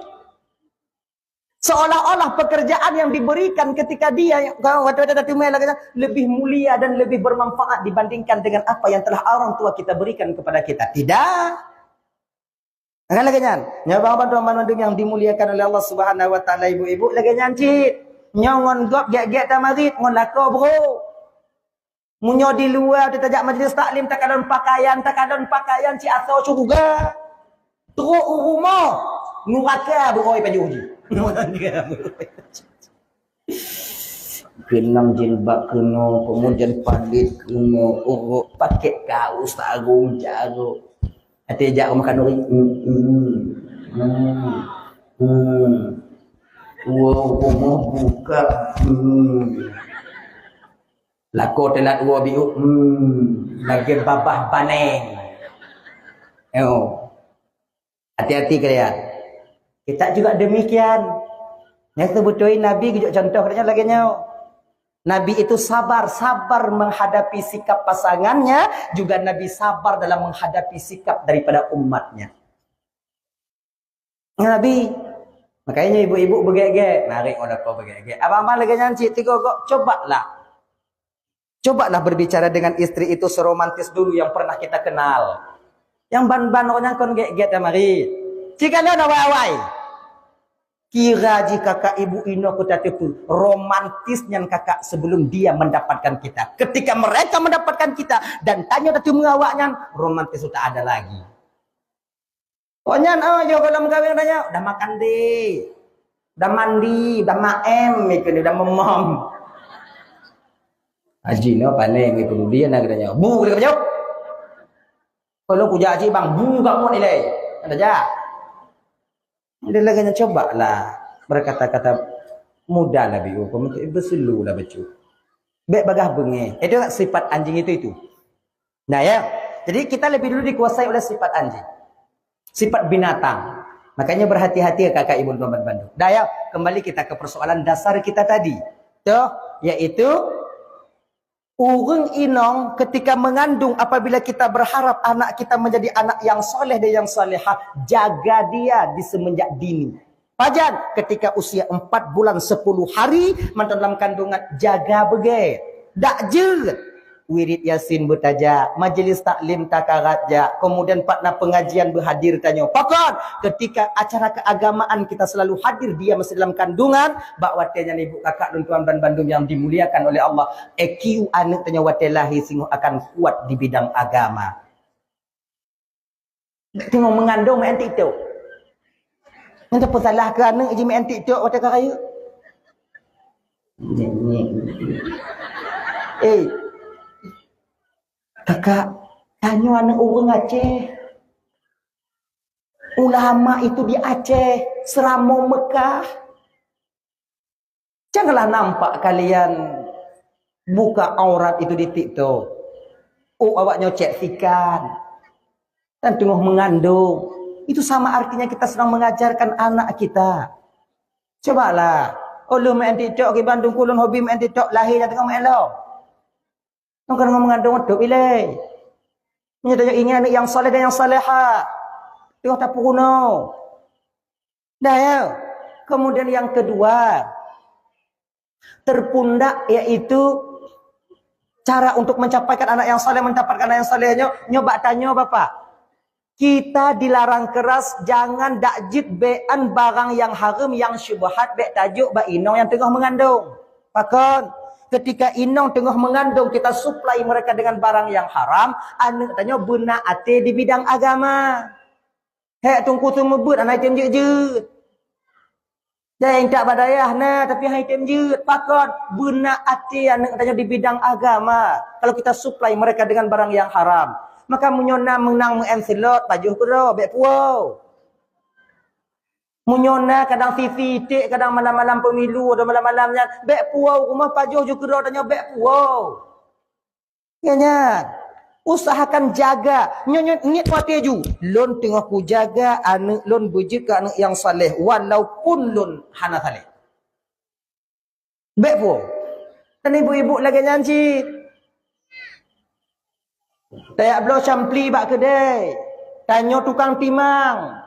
Seolah-olah pekerjaan yang diberikan ketika dia, kalau kata-kata teumé lagèe nyan, lebih mulia dan lebih bermanfaat dibandingkan dengan apa yang telah orang tua kita berikan kepada kita. Tidak. Kan lagèe nyan. Nyoe bang-bang teman-teman yang dimuliakan oleh Allah Subhanahu wa taala, ibu-ibu, lagèe nyan cit. Nyoe ngon gob gèt-gèt tamarit, ngon lakoe bro. Meunyoe di luwa teuh tajak majlis taklim, takalon pakaian, takalon pakaian cit asoe syeuruga. Trok u rumoh, nuraka beurôi pajoh jih. Keunong jilbab keunoe, keumudian palét keunoe, urok pakèk kaos sarong jaroe. Até jak rumoh khanuri. Hmm, hmm, hmm, hmm. Woe rumoh buka. Hmm. Lakoe teulat woe biôk, hmm, lagèe babah baneng. Oh. Hati-hati kalian. Kita juga demikian. Yang sebetul Nabi geujok contoh katanya lagèe nyoe. Nabi itu sabar, sabar menghadapi sikap pasangannya, juga Nabi sabar dalam menghadapi sikap daripada umatnya. Nabi. Makanya ibu-ibu beugèt-gèt, narik udah kau beugèt-gèt. Abang-abang lagèe nyan cit tiga gok, cobalah. Cobalah berbicara dengan istri itu seromantis dulu yang pernah kita kenal. Yang ban-ban orang nyang kon gèt-gèt dan mari. Cik kalian awai-awai. Kira jih kakak ibu inoe ku tateupeue romantis nyan kakak sebelum dia mendapatkan kita. Ketika mereka mendapatkan kita dan tanyoe tateumeung awak nyan, romantis tu tak ada lagi. Kok nyan, oh, yoh goh lom kawin tanyoe, dah makan deh. Dah mandi, dah maem, ikut dah memom. Haji no panen ikut dia nak katanya. Bu kita kejauh. Kalau kujak cik bang, bu kamu nilai. Ada jak. Dia lagi nyan cobalah berkata-kata mudah lah biu, kamu tu berselu lah bacu. Bek bagah bengeh. Itu sifat anjing itu itu. Nah ya, jadi kita lebih dulu dikuasai oleh sifat anjing, sifat binatang. Makanya berhati-hati ya kakak ibu teman bandung. Dah ya, kembali kita ke persoalan dasar kita tadi. Tuh, yaitu ureueng inong ketika mengandung, apabila kita berharap anak kita menjadi anak yang soleh dan yang solehah, jaga dia di semenjak dini. Pajan ketika usia empat bulan sepuluh hari mantong dalam kandungan, jaga beugèt. Dak jeuet. Wirid Yasin beutajak, majelis taklim takarat jak, kemudian pat na pengajian beuhadir tanyoe. Pakon, ketika acara keagamaan kita selalu hadir, dia masih dalam kandungan, bak watèe nyan ibu kakak lôn tuan dan bandum yang dimuliakan oleh Allah, E Q aneuk tanyoe watèe lahé singoh akan kuat di bidang agama. Teungoh meungandong main TikTok. Nyan teupeue salah keu aneuk jih main TikTok watèe ka rayeuk? Eh, kakak, tanyoe aneuk ureueng Aceh. Ulama itu di Aceh, Seuramoe Mekah. Janganlah nampak kalian buka aurat itu di TikTok. Oh, awak nyoe cek sikan. Dan teungoh meungandong. Itu sama artinya kita sedang mengajarkan anak kita. Cobalah. Oh, lôn main TikTok, kiban teungku lôn hobi main TikTok, lahé nyang teungoh main lom. Maka teungoh meungandong, tôp ilèe. Meunyoe tanyoe ingin aneuk nyang saleh dan nyang salehah, teungoh tapeurunoe. Dah ya. Kemudian yang kedua, terpundak yaitu cara untuk mencapaikan anak yang saleh, mendapatkan anak yang saleh nyoe, nyoe bak tanyoe Bapak. Kita dilarang keras, jangan dak jeuet bèk an barang nyang hareuem, nyang syubhat, bèk tajok bak inong nyang teungoh meungandong. Pakon? Ketika inong teungoh meungandong, kita supply mereka dengan barang yang haram, aneuk tanyoe beuna até di bidang agama. Hèk teungku seumeubeuet, hana item jeuet-jeuet. Dan intat bak dayah na, tapi hana item jeuet. Pakon? Beuna até aneuk tanyoe di bidang agama. Kalau kita supply mereka dengan barang yang haram. Maka meunyoe na meunang meu-M slot, pajoh keudroe, bèk puwoe. Meunyoe na kadang C C tiek, kadang malam-malam pemilu atau malam-malam nyan, bèk puwoe u rumoh, pajoh ju keudroe tanyoe, bèk puwoe. Nyan, nyan. Usahakan jaga. Nyoe, nyoe, niet watèe ju. Lôn teungoh kujaga aneuk lôn beujeuet keu aneuk nyang saleh, walaupun lôn hana saleh. Bèk puwoe. Dan ibu-ibu lagèe nyan cit. Tajak bloe campli bak keudè. Tanyoe tukang timang.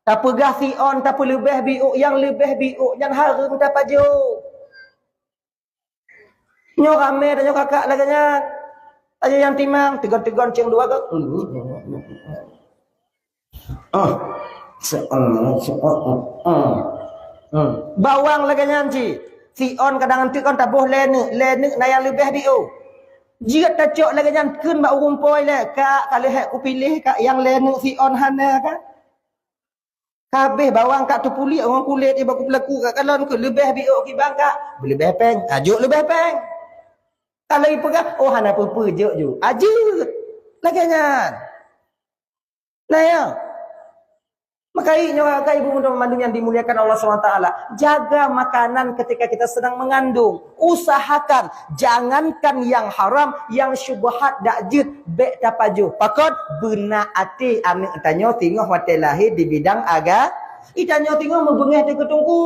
Tapeugah siôn tapeuleubeh biôk, nyang leubeh biôk nyan hareuem tapajoh. Nyoe ramè tanyoe kakak lagèe nyan. Tanyoe nyang timang, teugon-teugon céng dua go. Ah, seon, ah, ah. Bawang lagèe nyan cit. Siôn kadang eunteuk kon taboh lhèe neuk, lhèe neuk na nyang leubeh biôk. Jeuet tacok lagèe nyan kheun bak ureueng po ilèe, "Kak, ka lheueh kupiléh, Kak, nyang lhèe neuk siôn hana, Kak." Ka habéh bawang ka teupuliek ngon kulét, ié baku peulaku ka kalon keu leubeh biôk kiban ka beuleubeh péng. Ha, jok leubeh péng. Ka lheueh peugah, "Oh, hana peue-peue, jok ju." Ha, jeuet. Lagèe nyan. Nah, ya. Maka nyoe, ka ibu untuk mandum yang dimuliakan Allah Subhanahu wa Taala, jaga makanan ketika kita sedang mengandung. Usahakan, jangankan yang haram, yang syubhat dak jeuet, bèk tapajoh. Pakon? Beuna até aneuk tanyoe singoh watèe lahé di bidang aga-, i tanyoe singoh meubeungèh teuh keu teungku.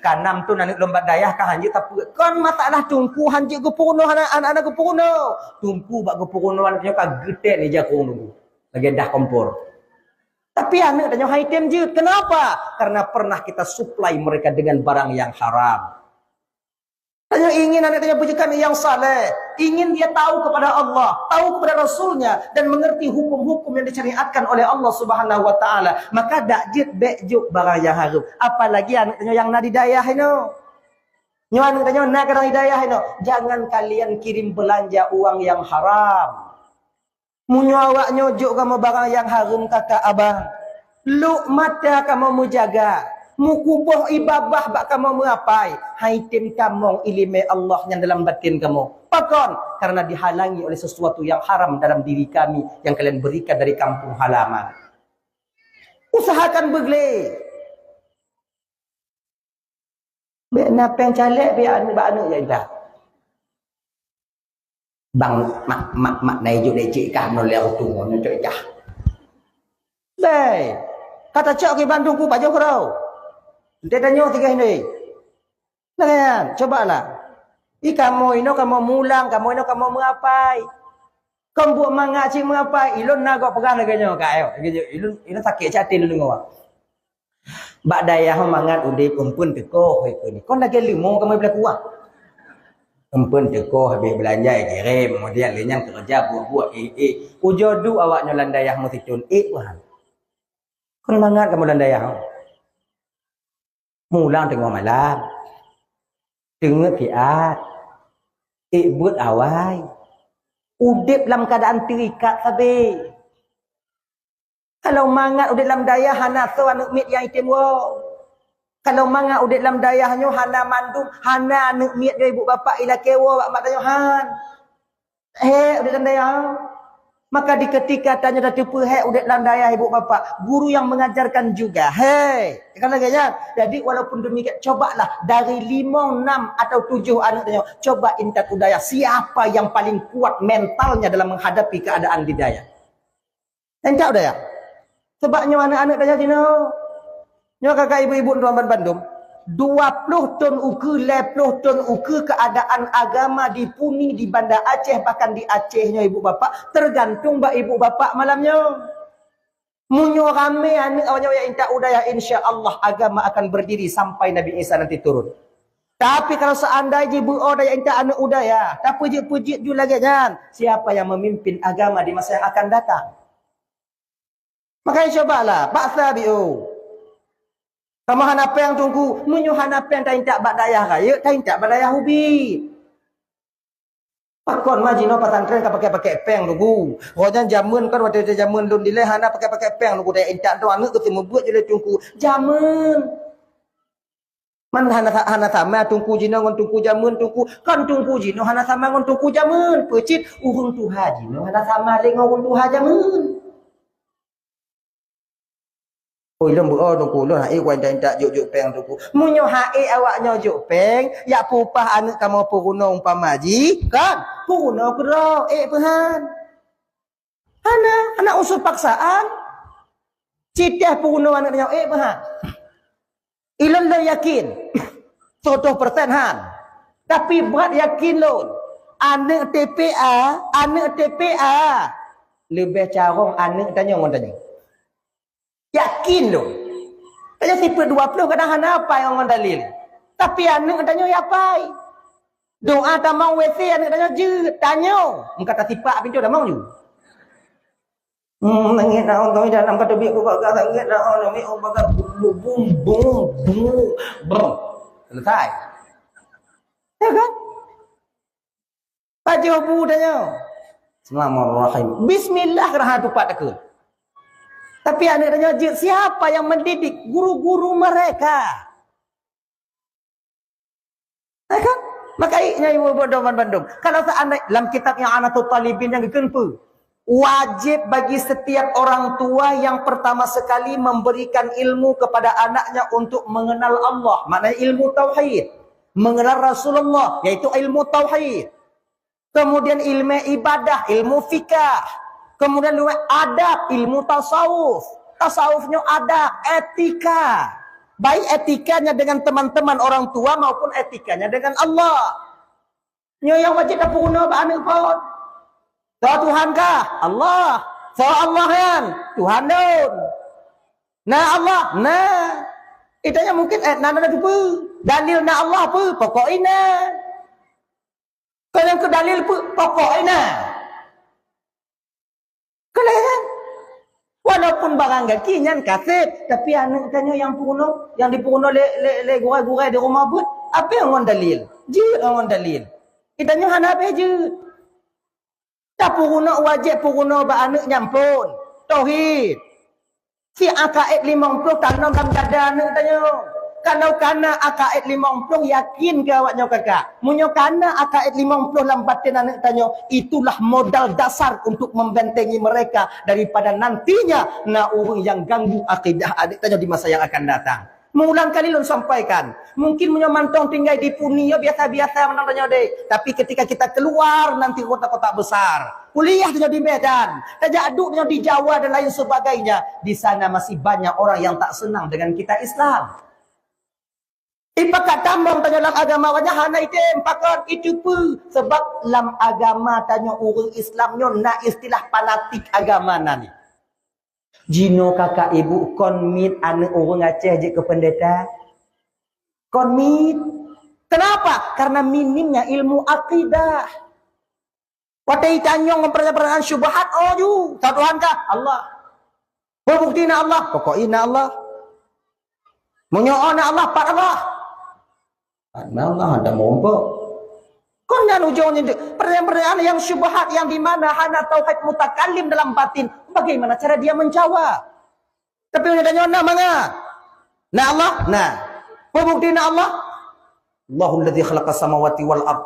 Ka nam thôn aneuk lôn bak dayah ka hanjeuet tapeugah. Kon masalah teungku hanjeuet geupeurunoe aneuk, aneuk, aneuk geupeurunoe. Teungku bak geupeurunoe aneuk tanyoe ka geutét ija krueng teungku. Lagèe dah kompor. Tapi aneuk tanyoe han item jeuet. Kenapa? Karena pernah kita supply mereka dengan barang yang haram. Tanyoe ingin aneuk tanyoe beujeuet keu aneuk nyang saleh, ingin dia tahu kepada Allah, tahu kepada Rasulnya, dan mengerti hukum-hukum yang disyariatkan oleh Allah Subhanahu wa Taala. Maka dak jeuet bèk jok barang nyang hareuem. Apalagi aneuk tanyoe nyang na di dayah inoe. Nyoe aneuk tanyoe na kadang di dayah inoe. Jangan kalian kirim belanja uang yang haram. Meunyoe awak nyoe jok kamoe barang nyang hareuem kakak abang, lok mata kamoe meujaga, meukuboh ié babah bak kamoe meuapai, han item tamong ileumèe Allah nyang dalam batén kamoe. Pakon? Karena dihalangi oleh sesuatu yang haram dalam diri kami yang kalian berikan dari kampung halaman. Usahakan beugleh. Bèk na péng caleg, bèk aneuk bak aneuk jak intat. Bang, mak, mak, mak, na ijok lé cik kah, meunoleh aku tunggu, nyoe cok ikah. Bèk. Ka tacok keu bandum ku pajoh keudroe. Ente tanyoe tiga ini. Nah, kan? Cobalah. Ih, kamoe inoe kamoe mulang, kamoe inoe kamoe meuapai. Kon buet mangat cit meuapai, ilôn na gob peugah lagèe nyoe, Kak, ayo. Lagèe nyoe, ilôn, ilôn sakét cit até lôn deungö. Bak dayah mangat udép, eumpeuen teukoh, hai keu ni. Kon lagèe leumo kamoe beulakuah. Eumpeuen teukoh, habéh beulanja, ikirém, kemudian lé nyan keureuja buet-buet, éh, éh. Ujoe duek awak nyoe lam dayah meusithon, éh, Tuhan. Kon mangat kamoe lam dayah. Mulang teungoh malam. Teungeut siat. Ék beuet awai. Udép lam keuadaan teurikat sabé. Kalau mangat udép lam dayah hana soe aneuk miet nyang item woe. Kalau mangat udép lam dayah nyoe hana mandum, hana aneuk miet nyoe ibu bapak ilakèe woe bak mak tanyoe han. Hék udép lam dayah. Maka di ketika tanyoe tateupeue hék udép lam dayah ibu bapak, guru yang mengajarkan juga hék. Kan lagèe nyan. Jadi walaupun demikian, cobalah dari limong, enam atau tujuh aneuk tanyoe, coba intat u dayah siapa yang paling kuat mentalnya dalam menghadapi keadaan di dayah. Intat u dayah. Sebab nyoe aneuk-aneuk tanyoe sinoe. Nyoe kakak ibu-ibu tuan ban bandum. Dua ploh thôn ukeue, lhèe ploh thôn ukeue keadaan agama di Puni, di Banda Aceh, bahkan di Aceh nyoe ibu bapak, tergantung bak ibu bapak malam nyoe. Meunyoe ramé aneuk awak nyoe nyang intat u dayah, insya Allah agama akan berdiri sampai Nabi Isa nanti turun. Tapi kalau seandai jih beu-o dayah intat aneuk u dayah, tapeujeuet-peujeuet ju lagèe nyan, siapa yang memimpin agama di masa yang akan datang? Makanya cobalah, paksa biôh. Kamoe hana péng teungku, meunyoe hana péng taintat bak dayah rayeuk, taintat bak dayah ubit. Pakon ma jinoe pesantren ka pakèk-pakèk péng teungku. Roh nyan jameun kan watèe jameun lôn dilèe hana pakèk-pakèk péng teungku, dayah intat tu aneuk geuteumeubeuet jih lé teungku. Jameun. Man hana sa-, hana sama teungku jinoe ngon teungku jameun teungku. Kan teungku jinoe hana sama ngon teungku jameun. Peucit ureuëng tuha jinoe hana sama lé ngon ureuëng tuha jameun. Oi, lôn beuo teungku, lôn hai kuan intat jok-jok péng teungku. Meunyoe hai awak nyoe jok péng, yak peupah aneuëk kamoe peurunoe umpama jih, kan? Peurunoe keudroe, ék peuhan. Hana, hana unsur paksaan. Citeh peurunoe aneuëk nyoe, ék peuhan. Ilôn lôn yakin, seratus persen han. Tapi brat yakin lôn, aneuëk T P A, aneuëk T P A leubeh carông aneuëk tanyoe ngon tanyoe. Yakin lôn. Tanyoe sifeuet dua ploh kadang hana apai ngon dalil. Tapi aneuëk tanyoe ya apai. Doa tamong W C aneuëk tanyoe jeuet, tanyoe. Meuka tasipak pintoe tamong ju. Hmm, nangis na orang dalam kata biar ku bakar nangis na orang ambil orang bakar bum bum bum bum bum. Selesai. Ya kan? Pajoh bu tanya. Bismillahirrahmanirrahim. Bismillah kerana tupat takut. Tapi anak tanya, "Jeuet siapa yang mendidik?" Guru-guru mereka. Ya kan? Maka iknya ibu bodoh bandum. Kalau seandai dalam kitab yang Anatul Talibin yang geukheun peue? Wajib bagi setiap orang tua yang pertama sekali memberikan ilmu kepada anaknya untuk mengenal Allah. Maknanya ilmu tauhid. Mengenal Rasulullah, yaitu ilmu tauhid. Kemudian ilmu ibadah, ilmu fikah. Kemudian ilmu adab, ilmu tasawuf. Tasawufnya adab, etika. Baik etikanya dengan teman-teman orang tua maupun etikanya dengan Allah. Nyoe nyang wajib tapeurunoe bak aneuk phon. Soe Tuhan kah? Allah. Soe Allah nyan? Tuhan lôn. Na Allah? Na. Itanya mungkin eh, na na peue? Dalil na Allah peue? Pokok ina. Kau nyang keu dalil peue? Pokok ina. Kalian kan? Walaupun barang gaki nyan kaseb, tapi aneuk tanyoe nyang peurunoe, nyang dipeurunoe lé, lé, lé gurée-gurée di rumoh beuet, abéh ngon dalil. Jeuet ngon dalil. Geutanyoe hana abéh jeuet. Tapeurunoe wajéb peurunoe bak aneuk nyang phon. Tauhid. Si akaéd limong ploh tanom lam dada aneuk tanyoe. Kalau kana akaéd limong ploh, yakin keu awak nyoe kakak? Meunyoe kana akaéd limong ploh lam baten aneuk tanyoe, itulah modal dasar untuk membentengi mereka daripada nantinya na ureuëng yang ganggu akidah aneuk tanyoe di masa yang akan datang. Meuulang kali lôn sampaikan, mungkin meunyoe mantong tinggai di puni nyoe biasa-biasa mantong tanyoe deh. Tapi ketika kita keluar nanti kota-kota besar, kuliah tanyoe di Medan, tajak duek tanyoe di Jawa dan lain sebagainya, di sana masih banyak orang yang tak senang dengan kita Islam. Ipakat tamong tanyoe lam agama wajah hana item pakon itu peue? Sebab lam agama tanyoe ureuëng Islam nyoe na istilah fanatik agama nani. Jinoe kakak ibu kon miet aneuk ureuëng Aceh jeuet keu pendeta? Kon miet. Kenapa? Karena minimnya ilmu akidah. Watée itanyong ngon pertanyaan-pertanyaan syubhat, oh ju, soe Tuhan kah? Allah. Peue bukti na Allah? Pokok na Allah. Meunyoe na Allah, pat Allah. Pat na Allah, ada meurumpok. Kon nyan ujong nyan, pertanyaan-pertanyaan yang syubhat yang di mana hana tauhid mutakallim dalam batin. Bagaimana cara dia menjawab? Tapi meunyoe tanyoe na mangat. Na Allah? Na. Peue bukti na Allah? Allahul ladzi khalaqas samawati wal ard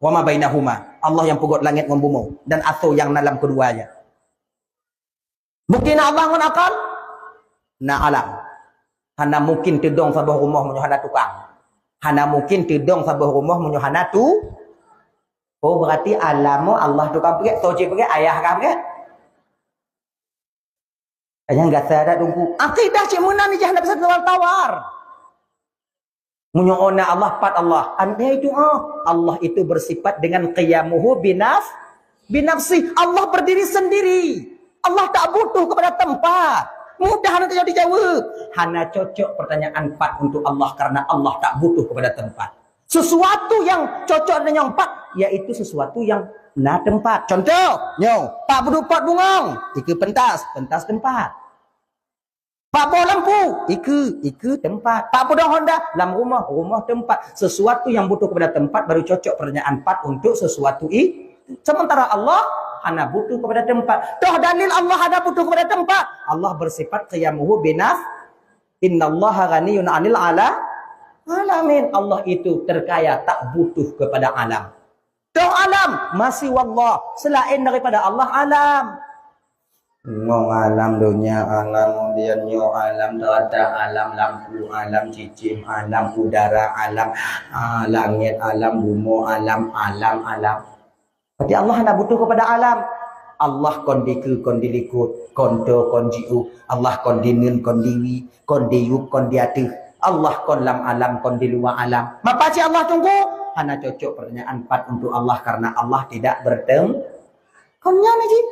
wa ma bainahuma. Allah yang peugöt langét ngon bumoe dan asoe nyang na lam keduanya. Bukti na Allah ngon akal? Na alam. Hana mungkin teudong saboh rumoh meunyoe hana tukang. Hana mungkin teudong saboh rumoh meunyoe hana tu. Oh, berarti alam Allah tukang peugöt, soe cit peugöt, ayah kah peugöt? Nyang gata dak teungku. Akidah cit meunan jih hana bisa tawar-tawar. Meunyoe na Allah, pat Allah. Andai itu, ah, Allah itu bersifat dengan qiyamuhu binaf-, binafsi. Allah berdiri sendiri. Allah tak butuh kepada tempat. Mudah nak dijawab. Hana cocok pertanyaan pat untuk Allah karena Allah tak butuh kepada tempat. Sesuatu yang cocok dengan yang pat, yaitu sesuatu yang na tempat. Contoh, nyoe, pat peuduek pot bungong, ikeue pentas, pentas tempat. Pat boh lampu, ikeue, ikeue tempat. Pat peudong honda, lam rumoh, rumoh tempat. Sesuatu yang butuh kepada tempat baru cocok pertanyaan pat untuk sesuatu i. Sementara Allah hana butuh kepada tempat. Toh dalil Allah hana butuh kepada tempat. Allah bersifat qiyamuhu binaf-, innallaha ghaniyun 'anil 'ala-, Alamin. Allah itu terkaya, tak butuh kepada alam. Toh alam, ma siwallah, selain daripada Allah alam. Ngon alam donya, alam, kemudian nyoe alam, teulatah alam, lampu alam, cicém alam, udara alam, ah, langét alam, bumoe alam, alam, alam. Berarti Allah hana butuh kepada alam. Allah kon dikeue, kon dilikot, kon toe, kon jiôh. Allah kon dineuen, kon diwie, kon diyueb, kon diateueh. Allah kon lam alam, kon di luwa alam. Mapa cit Allah Teungku? Hana cocok pertanyaan pat untuk Allah karena Allah tidak bertem-, kon nyan jih.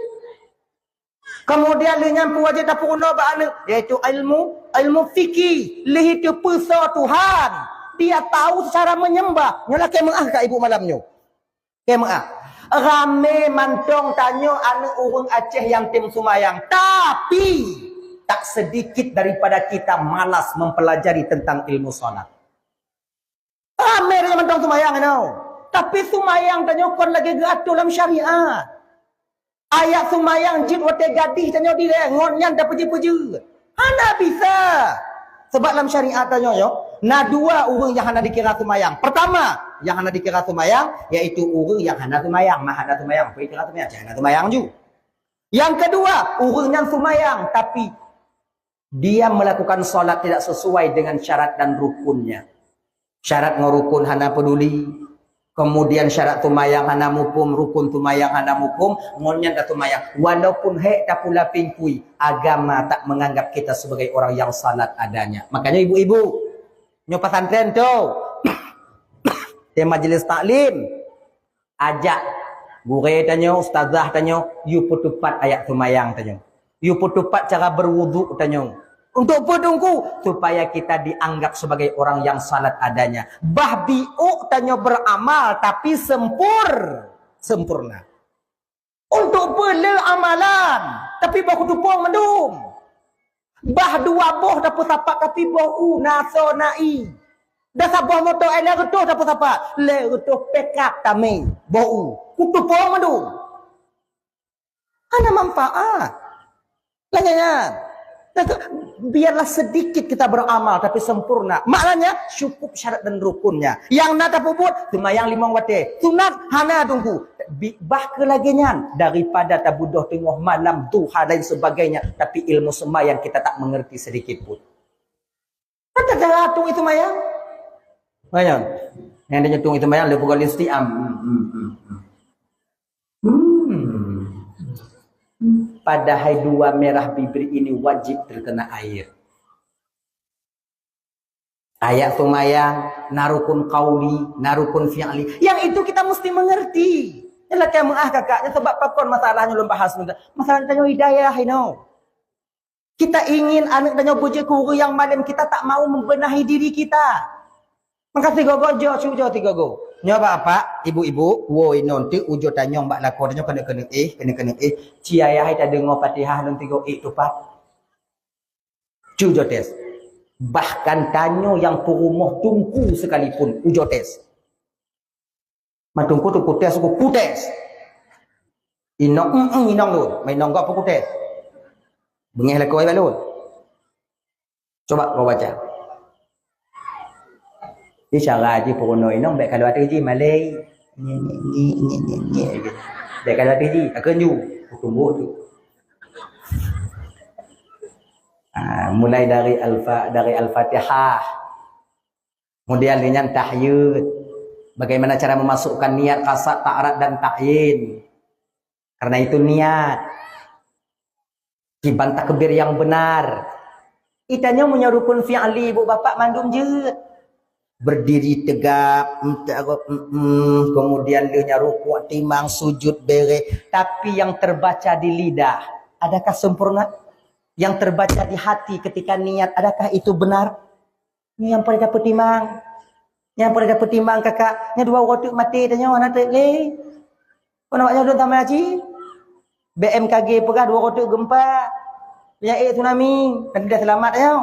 Kemudian lheueh nyan peue wajéb tapeurunoe bak aneuk, yaitu ilmu, ilmu fikih. Lheueh itu peue soe Tuhan. Dia tahu cara menyembah. Nyoe lakée meu'ah keu ibu malam nyoe. Kée meu'ah. Ramé mantong tanyoe aneuk ureuëng Aceh nyang tem seumayang, tapi tak sedikit daripada kita malas mempelajari tentang ilmu salat. Ramé tanyoe mantong seumayang inoe, tapi seumayang tanyoe kon lagée geuatur lam syariat. Ayat seumayang jeuet watée gadih tanyoe dilée, ngon nyan tapeujeuet-peujeuet. Hana bisa. Sebab lam syariat tanyoe nyoe, na dua ureuëng nyang hana dikira seumayang. Pertama, nyang hana dikira seumayang, yaitu ureuëng nyang hana seumayang. Ma hana seumayang, peue kira seumayang? Cit hana seumayang ju. Yang kedua, ureuëng nyan seumayang, tapi dia melakukan salat tidak sesuai dengan syarat dan rukunnya. Syarat ngon rukun hana peduli. Kemudian syarat seumayang hana muphom, rukun seumayang hana muphom, ngon nyan taseumayang. Walaupun hék tapula pingkui, agama tak menganggap kita sebagai orang yang salat adanya. Makanya ibu-ibu, nyoe pesantren tu, di majelis taklim, ajak gurée tanyoe, ustazah tanyoe, yue peutupat ayat seumayang tanyoe. Yue peutupat cara berwudhu tanyoe. Untuk peue Teungku? Supaya kita dianggap sebagai orang yang salat adanya. Bah biôk tanyoe beramal, tapi sempur-, sempurna. Untuk peue le amalan, tapi boh kuteupông mandum. Bah dua boh tapeusapat, tapi boh u na soe na ie. Dah saboh moto, eh, lhée reutôh tapeusapat, lhée reutôh pekak tamé boh u. Kuteupông mandum. Hana manfaat. Lagée nyan. Nah, tu, biarlah sedikit kita beramal, tapi sempurna. Maknanya, cukup syarat dan rukunnya. Nyang na tapeubuet, seumayang limong watée. Sunat, hana Teungku. Bi-, bah keu lagée nyan, daripada tabeudôh teungoh malam, duha, lain sebagainya, tapi ilmu seumayang kita tak mengerti sedikit pun. Kan tak ada tueng itu mayang. Mayang. Yang dia tueng itu mayang, dia pegang lipstik, am. Hmm, hmm, hmm, hmm. Hmm. Padahai dua merah bibir ini wajib terkena air. Ayat seumayang, na rukun qauli, na rukun fi'li. Yang itu kita mesti mengerti. Nyan lakée meu'ah kakak, nyan sebab pakon masalahnya ulôn bahas. Masalah tanyoe hidayah inoe. Kita ingin aneuk tanyoe beujeuet keu ureueng nyang malém, kita tak mau membenahi diri kita. Maka sigoe-goe, jo, su jo sigoe-goe. Nyoe bapak, ibu-ibu, woe inong teuk ujoe tanyong bak lakoe tanyoe keuneuk-keuneuk éh, keuneuk-keuneuk éh. Ci ayah hai tadeungoe Fatihah lôn sigoe ék tupat. Cu jo tes. Bahkan tanyoe nyang peurumoh teungku sekalipun ujoe tes. Matungku tu kutes, ku kutes. Inong, mm, mm, inong tu. Mai inong gop kutes. Bengeh lakoe bak lôn. Coba kau baca. Di cara ji peurunoe inong bèk kalon ateueh ji malèe. Nyi, nyi, nyi, nyi, nyi, nyi. Bèk kalon ateueh ji, akan ju. Kutumbuh tu. Ah, mulai dari Al-Fa-, dari Al-Fatihah. Kemudian dengan tahyid. Bagaimana cara memasukkan niat, qasad, ta'rad, dan ta'yin. Karena itu niat. Kiban takbir yang benar. Itanyoe meunyoe rukun fi'li, ibu bapak, mandum jeuet. Berdiri tegap, mm, kemudian lheueh nyan rukuk, timang, sujud, bèrèh. Tapi yang terbaca di lidah, adakah sempurna? Yang terbaca di hati ketika niat, adakah itu benar? Nyoe nyang paléng tapeutimang. Nyang paléng tapeutimang, kakak. Nyoe dua uroe teuk maté tanyoe, hana trép lé. Kon awak nyoe lôn tamè aci. B M K G peugah dua uroe teuk geumpa. Peunyakét tsunami. Kan tidak selamat tanyoe.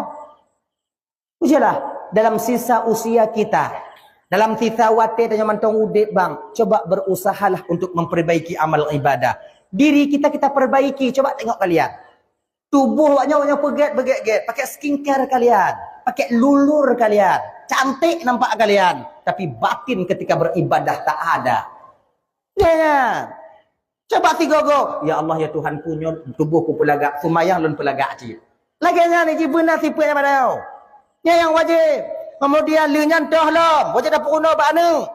Ujilah, dalam sisa usia kita, dalam sisa watèe tanyoe mantong udép bang, coba berusahalah untuk memperbaiki amal ibadah. Diri kita, kita perbaiki. Coba tengok kalian. Tuboh awak nyoe, awak nyoe peugèt, beugèt-gèt, pakai skincare kalian. Pakai lulur kalian, cantik nampak kalian, tapi batin ketika beribadah tak ada. Ya, ya. Coba sigoe-goe, "Ya Allah, ya Tuhanku, nyoe tuboh ku peulagak, seumayang lôn peulagak cit." Lagée nyan jih beuna sifeuet nyang padahai. Nyan nyang wajéb. Kemudian lheueh nyan toh lom, wajéb tapeurunoe bak aneuk.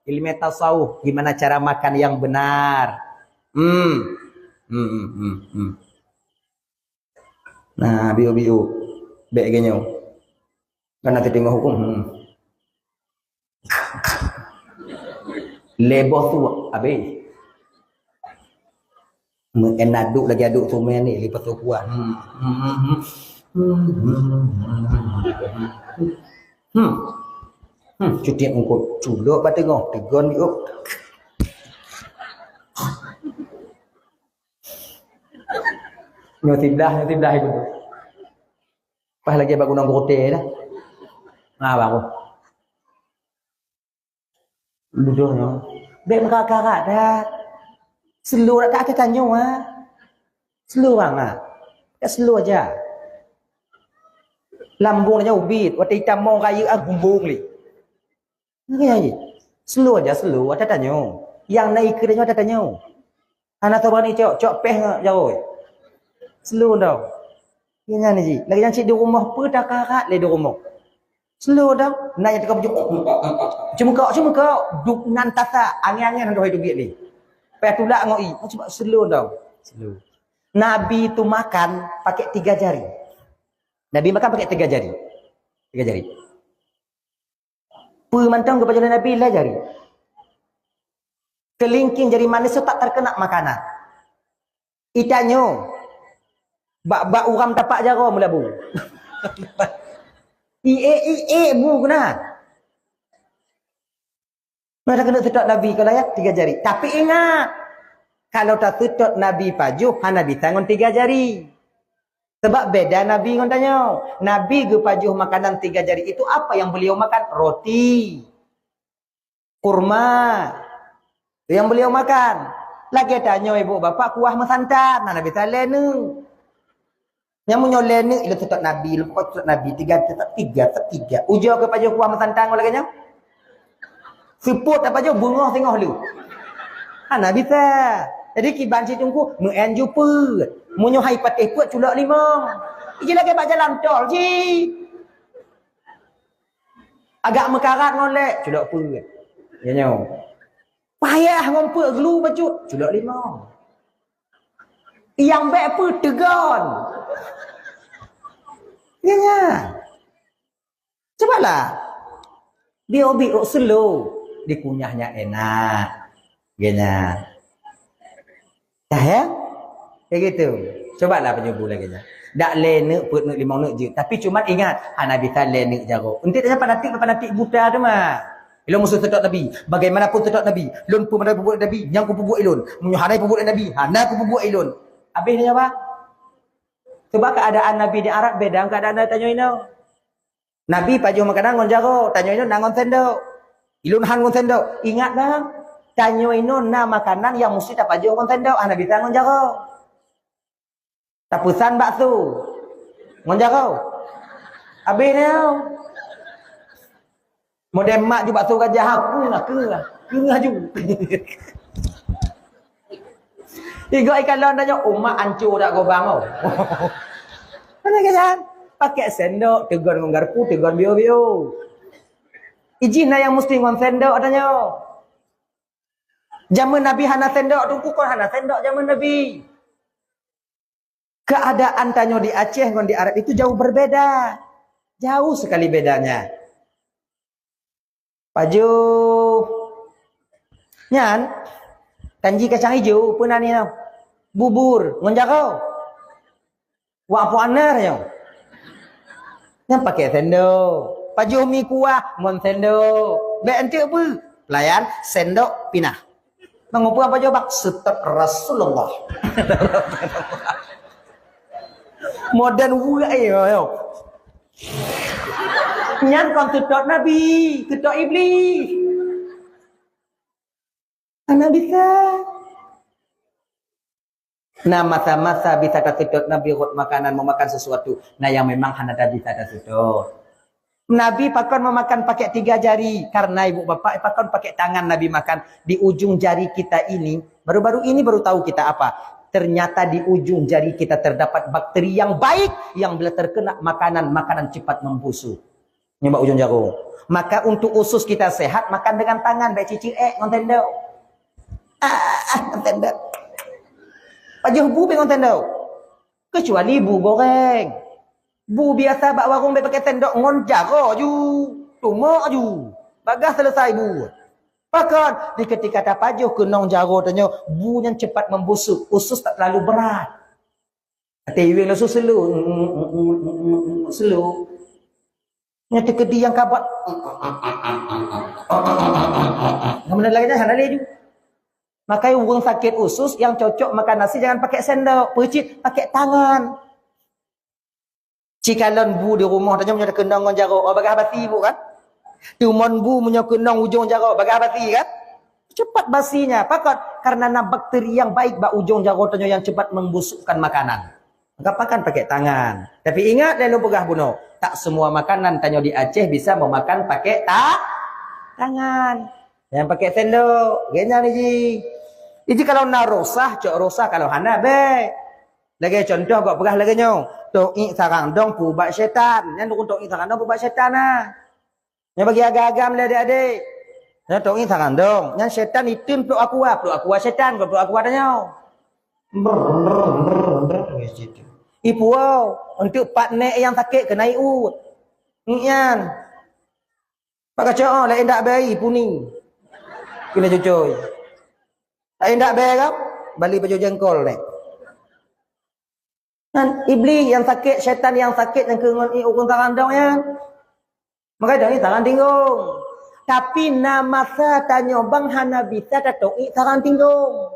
Ilmu tasawuf, gimana cara makan yang benar. Hmm. Hmm, hmm, hmm, hmm. Nah, biu-biu. Bék lagée nyoe. Kan nanti tengok hukum. Hmm. Lé boh tu habéh. Meu'en aduk lagée aduk sumé ni, leupah tu kuah. Hmm. Hmm. Hmm. Hmm. Cuti engkau culok bak teungoh, tegon yuk. Nyoe siblah, nyoe siblah itu. Pas lagi bak gunong kote dah. Nah, baru. Dudoe nyoe. Bék meukarat-karat that. Slow that, that, that nyoe, ha. Slow bang, ha. Ya, slow aja. Lambung nyoe ubit, watée itam mo rayeuk, ah, gumbong lé. Nyan, nyan, nyan. Slow aja, slow, ata tanyoe. Nyang na ikeu tanyoe, ata tanyoe. Hana sabar ni cok, cok péh ngon jaroe. Slow down. Nyan, nyan ji. Lagée nyan cit di rumoh, peue takarat lé di rumoh. Slow down. Na nyang teuka bujur. Ceumeukauk, ceumeukauk. Duk nan tasa, angén-angén hana hôi teubiet lé. Péh tulak ngon ié. Cuba slow down. Slow. Nabi tu makan pakai tiga jari. Nabi makan pakai tiga jari. Tiga jari. Peue mantong geupajoh lé Nabi lhée jari. Keulingking jari manéh nyoe tak teukeuna makanan. Itanyoe, bak, bak uram tapak jaroe meulabu. Ié, ié, bu keunan. Maka keuneuk seutôt Nabi, kalau ya, tiga jari. Tapi ingat, kalau taseutôt Nabi pajoh, hana bisa ngon tiga jari. Sebab beda Nabi ngon tanyoe. Nabi geupajoh makanan tiga jari itu apa yang beliau makan? Roti, kurma. Itu yang beliau makan. Lagée tanyoe ibu bapak kuah meusantan, hana bisa lhée neuk. Nyang meunyoe lhée neuk ilôn seutôt Nabi, ilôn pokok seutôt Nabi, tiga, tetap tiga, tetap tiga. Ujoe keu pajoh kuah meusantan ngon lagée nyan. Seupôt tapajoh beungoh singoh lé. Hana bisa. Jadi kiban cit teungku, meu'en ju peuet. Meunyoe hai patéh peuet culok limong. Iji lagée bak jalan tol cit. Agak meukarat ngon lé, culok peuet. Ya nyoe. Payah ngon peuet gelu bacut, culok limong. Nyang bék peuet teugon. Ya, ya. Cubalah. Biôk-biôk slow. Dikunyahnya enak. Geunya. Dah ya? Kayak gitu. Cobalah penyubu lagi ya. Dak lhée neuk, peuet neuk, limong neuk jeuet. Tapi cuman ingat, hana bisa lhée neuk jaroe. Enti tanya fanatik, fanatik buta tu mah. Ilôn musuh seutôt Nabi. Bagaimanapun seutôt Nabi, lôn peue mantong peubuet Nabi, nyang kupeubuet ilôn. Meunyoe hana peubuet Nabi, hana kupeubuet ilôn. Habéh dah nyawa. Sebab keadaan Nabi di Arab beda ngon keadaan tanyoe inoe. Nabi pajoh makanan ngon jaroe, tanyoe inoe na ngon sendok. Ilôn han ngon sendok. Ingat bang, tanyoe inoe na makanan nyang musti tapajoh ngon sendok, hana bisa ngon jaroe. Tapeusan bakso ngon jaroe. Habéh nyoe. Model mak ju bakso gajah, ha, keungah, keungah, keungah ju. Tiga ikalon dah nyoe, umat ancô dak gobang, oh. Mana kan? Pakai sendok, tegon ngon garpu, tegon bio-bio. Ijih na nyang musti ngon sendok dah nyoe. Jameun Nabi hana sendok, teungku kon hana sendok jameun Nabi. Keadaan tanyoe di Aceh ngon di Arab itu jauh berbeda. Jauh sekali bedanya. Pajoh nyan, tanji kacang ijo, peue nan nyoe? Bubur ngon jaroe. Wak po aneuk nyoe. Nyan pakai sendok. Pajoh mi kuah ngon sendok. Bék enteuk peue? Pelayan sendok pinah. Mangopeue apa jawab? Seutôt Rasulullah. Modern weuek, eh, yo, yo. Nyan kon seutôt Nabi, seutôt Iblis. Hana bisa. Nah, masa-masa bisa taseutôt Nabi rot makanan, meumakan sesuatu. Nah, yang memang hana tabisa taseutôt. Nabi pakon memakan pakai tiga jari, karena ibu bapak pakon pakai tangan Nabi makan. Di ujung jari kita ini, baru-baru ini baru tahu kita apa. Ternyata di ujung jari kita terdapat bakteri yang baik, yang bila terkena makanan, makanan cepat membusuk. Nyoe bak ujong jaroe. Maka untuk usus kita sehat, makan dengan tangan, bèk cicik ék ngon sendok. Ah, ah, ngon sendok. Pajoh bu bèk ngon sendok. Kecuali bu goreng. Bu biasa bak warong bèk pakai sendok, ngon jaroe ju. Tumak ju. Bagaih selesai bu. Pakon, di ketika tapajoh keunong jaroe tanyoe, bu nyan cepat membusuk, usus tak terlalu berat. Até iweng langsung slow. Slow. Nyan teukeudi nyang kabot. Namun lagèe nyan hana lé ju. Makanya ureueng sakit usus yang cocok makan nasi jangan pakai sendok, peucit pakai tangan. Cikalon bu di rumoh tanyoe meunyoe keunong ngon jaroe, oh, bagaih basi bu kan? Tumon bu meunyoe keunong ujong jaroe, bagaih basi kan? Cepat basinya. Pakon? Karena na bakteri yang baik bak ujong jaroe tanyoe yang cepat membusukkan makanan. Maka pakan pakai tangan. Tapi ingat lé lôn peugah bunoe, tak semua makanan tanyoe di Aceh bisa memakan pakai ta-, tangan. Yang pakai sendok, geunyang ji. Jadi kalau na rosah, cok rosah, kalau hana bèk. Lagèe contoh gok peugah lagèe nyoe, toh iek sarang dong peuubat syaitan. Nyan dukun toh iek sarang dong peuubat syaitan nah. Nyan bagi agam-agam lé adik-adik. Nyan toh iek sarang dong. Nyan syaitan iteun pluek aqua, pluek aqua syaitan, kon pluek aqua tanyoe. Brr, brr, brr, brr, brr, situ. Ipuo, untuk pat nek nyang sakit kena iut. Nyan. Pak kacok, oh, lain dak bayi puni. Kena cucoi. Lain dak bayi kan? Bali baju jengkol ni. Kan iblis yang sakit, syaitan yang sakit yang keungon i ureueng sarang dong ya. Maka dong i sarang tinggong. Tapi na masa tanyoe bang hana bisa tatong i sarang tinggong.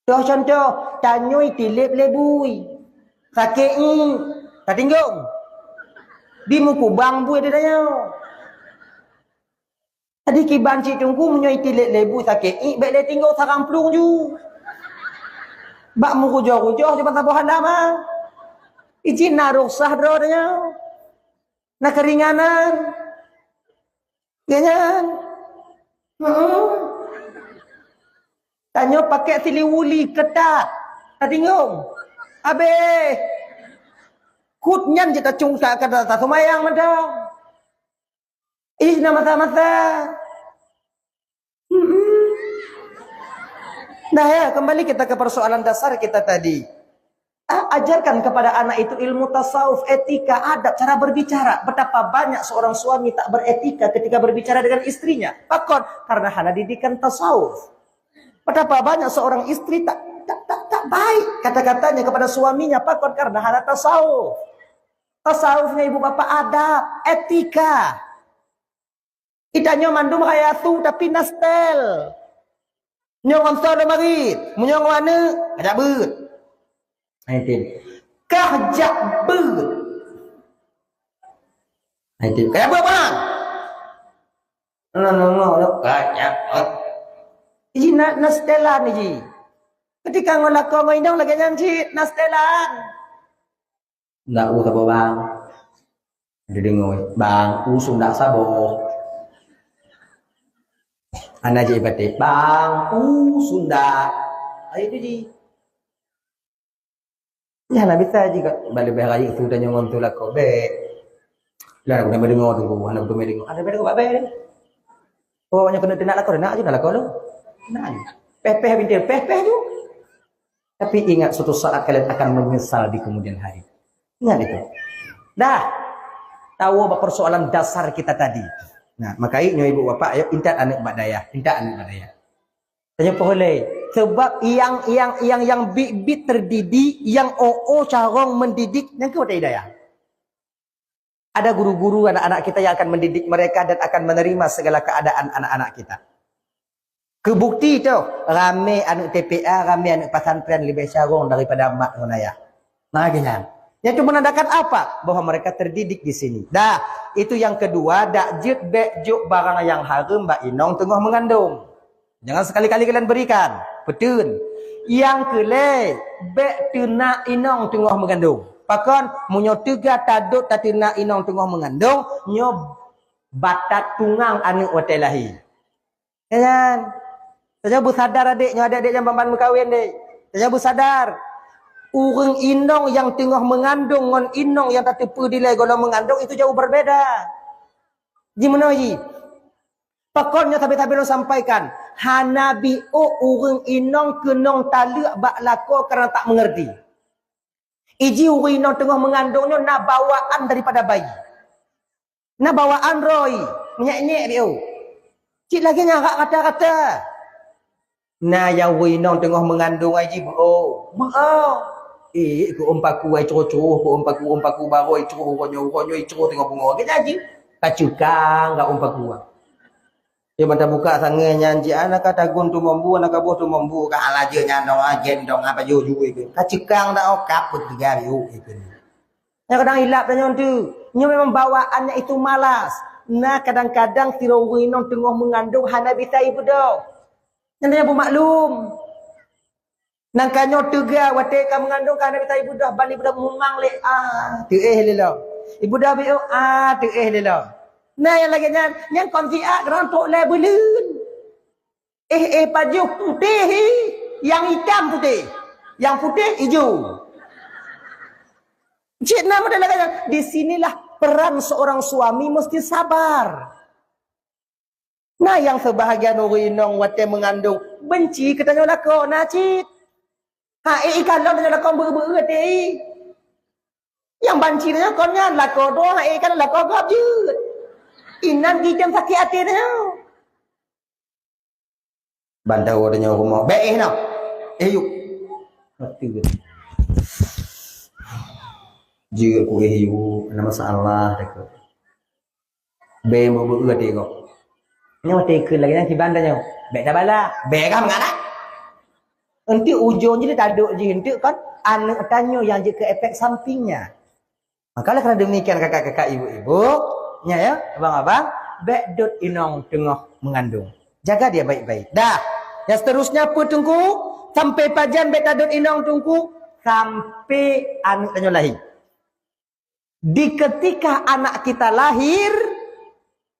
Toh contoh, tanyoe itilep lé bui. Sakét iek, tatinggong. Di mukubang bui di tanyoe. Jadi kiban cit teungku meunyoe itilep lé bui sakét iek, bèk lé tinggong sarang plueng ju. Bak meurujoh-rujoh di masa boh hana ma. Ijin na rukhsah droe tanyoe. Na keringanan. Ya nyan. Heeh. Tanyoe pakai siliwuli ketat. Tatinggong. Abéh. Kut nyan jeuet tacungsa ka taseumayang mantong. Ih, na masa-masa. Mm-mm. Nah ya, kembali kita ke persoalan dasar kita tadi. A-, ajarkan kepada anak itu ilmu tasawuf, etika, adab, cara berbicara. Betapa banyak seorang suami tak beretika ketika berbicara dengan istrinya. Pakon? Karena hana didikan tasawuf. Betapa banyak seorang istri tak, tak, tak, tak baik kata-katanya kepada suaminya. Pakon? Karena hana tasawuf. Tasawufnya ibu bapak adab, etika. Itanyoe mandum raya su, tapi na style. Nyoe ngon soe lôn marit, meunyoe ngon aneuk, kajak beuet. Hai tin. Kah jak beuet. Hai tin. Kajak beuet, bang. Nah, nah, nah, nah, kajak beuet. Iji na, na setelan iji. Ketika ngon lakoe ngon inong lagèe nyan cit, na setelan. Ndak u saboh bang. Dideungoe, bang, u sundak saboh. Hana jeuet ibatek, bang, u sundak. Ayo tu ji. Nyan na bisa ji ka, bak leubeh rayeuk su tanyoe ngon su lakoe bèk. Lah, hana beutôi deungoe tu, hana beutôi deungoe. Hana beutôi deungoe bak bèk. Oh, nyoe keuneuk teunak lakoe, teunak ju na lakoe lôn. Teunak ju. Pèh-pèh bintéh, pèh-pèh ju. Tapi ingat, suatu saat kalian akan menyesal di kemudian hari. Ingat itu. Dah. Tawoe bak persoalan dasar kita tadi. Nah, maka nyoe ibu bapak, ayo intat aneuk bak dayah, intat aneuk bak dayah. Tanyoe peureulèe, sebab nyang, nyang, nyang, nyang biet-biet terdidik, nyang o-o carông mendidik, nyang keu watèe dayah. Ada guru-guru anak-anak kita yang akan mendidik mereka dan akan menerima segala keadaan anak-anak kita. Keu bukti tu, ramé aneuk T P A, ramé aneuk pesantren leubeh carông daripada mak ngon ayah. Nah, lagèe nyan. Nyan tu menandakan apa? Bahwa mereka terdidik di sini. Dah, itu yang kedua, dak jeuet bèk jok barang nyang hareuem bak inong teungoh meugandong. Jangan sekali-kali kalian berikan. Peuteuet. Nyang keu lhèe, bèk teunak inong teungoh meugandong. Pakon, meunyoe teuga tadot tateunak inong teungoh meungandong, nyoe batat tungang aneuëk watée lahé. Ya kan? Tanyoe beusadar adék, nyoe adék-adék nyang ban-ban meukawen deh. Tanyoe beusadar. Ureuëng inong nyang teungoh meungandong ngon inong nyang tateupeue dilée gohlom meungandong itu jauh berbeda. Jimeunoe jih. Pakon nyoe sabe-sabe lôn sampaikan, hana biôk ureuëng inong keunong taleuek bak lakoe karena tak mengerti. Iji ureuëng inong teungoh meungandong nyoe na bawaan daripada bayi. Na bawaan roh, nyek-nyek biôk. Cit lagée nyan rak kata-kata. Na nyang ureuëng inong teungoh meungandong ai jih beuo. Beuo. Eh, keu ôm paku ai cro-cro, keu ôm paku, ôm paku barô ai cro, uroe nyoe, uroe nyoe ai cro teungoh beungoh. Geutanyoe jih. Ka ceukang ka ôm paku. Dia mata buka sangai nyan jih, anak ka tagun tu mambu, anak ka boh tu mambu, ka ala je nyan dong, agen dong, apa yo ju itu. Ka ceukang dah, oh, kap beutiga biôk itu. Nyoe kadang ilap tanyoe tu. Nyoe memang bawaannya itu malas. Nah, kadang-kadang sidroe ureuëng inong teungoh meungandong hana bisa ibeudôh. Nyan tanyoe beumaklum. Nang ka nyoe teuga watée ka meungandong ka hana bisa ibeudôh, ban ibeudôh mumang lé, ah, teuéh lé lom. Ibeudôh biôk, ah, teuéh lé lom. Nah, nyang lagée nyan, nyan kon siat, rantok lé beuleuen. Eh, eh, pajoh putéh, nyang itam putéh. Nyang putéh ijo. Cit na model lagée nyan. Di sinilah peran seorang suami mesti sabar. Nah, nyang seubahagian ureuëng inong watée meungandong benci keu tanyoe lakoe, na cit. Ha, eh, ikalon tanyoe lakoe beu-beu teh. Nyang banci tanyoe kon nyan lakoe droe, ha, eh, ikalon lakoe gob jeuet. Inan gijam sakét até tanyoe. Ban tawoe tanyoe rumoh, bék eh noh. Eh, yuk. Mati ke? Jeuet ku eh yuk, na masalah dekat. Bék meubeuet até gob. Nyoe até keu lagée nyan kiban tanyoe. Bék tabala, bék ka meungarat. Eunteuk ujong jih tadok jih eunteuk kon aneuëk tanyoe nyang jeuet keu efek sampingnya. Maka oleh karena demikian kakak-kakak, ibu-ibu, nya ya, abang-abang, bék dot inong teungoh meungandong. Jaga dia baik-baik. Dah. Yang seterusnya apa, Teungku? Sampai pajan bék tadot inong, Teungku? Sampai aneuëk tanyoe lahé. Di ketika anak kita lahir,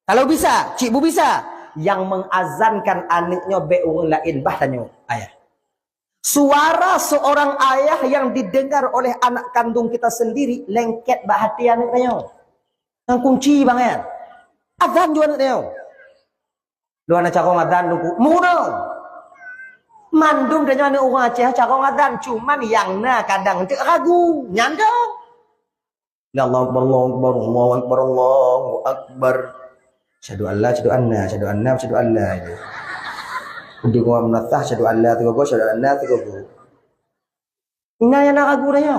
kalau bisa, cik bu bisa, yang mengazankan aneuëk nyoe bék ureuëng laén, bah tanyoe, ayah. Suara seorang ayah yang didengar oleh anak kandung kita sendiri lengket bak hati aneuëk tanyoe. Nang kunci bang ya. Azan jua aneuëk tanyoe. Dua na carong azan lugu. Mudo. Mandum tanyoe aneuëk ureuëng Aceh carong azan, cuman yang na kadang eunteuk ragu. Nyan dong. Allahu akbar, Allahu akbar, Allahu akbar, Allahu akbar. Asyhadu an la, asyhadu anna, asyhadu anna, asyhadu an la. Itu. Kudu gua menatah, asyhadu an la, tiga gua, asyhadu anna, tiga gua. Ina yang nak ragu dah ya.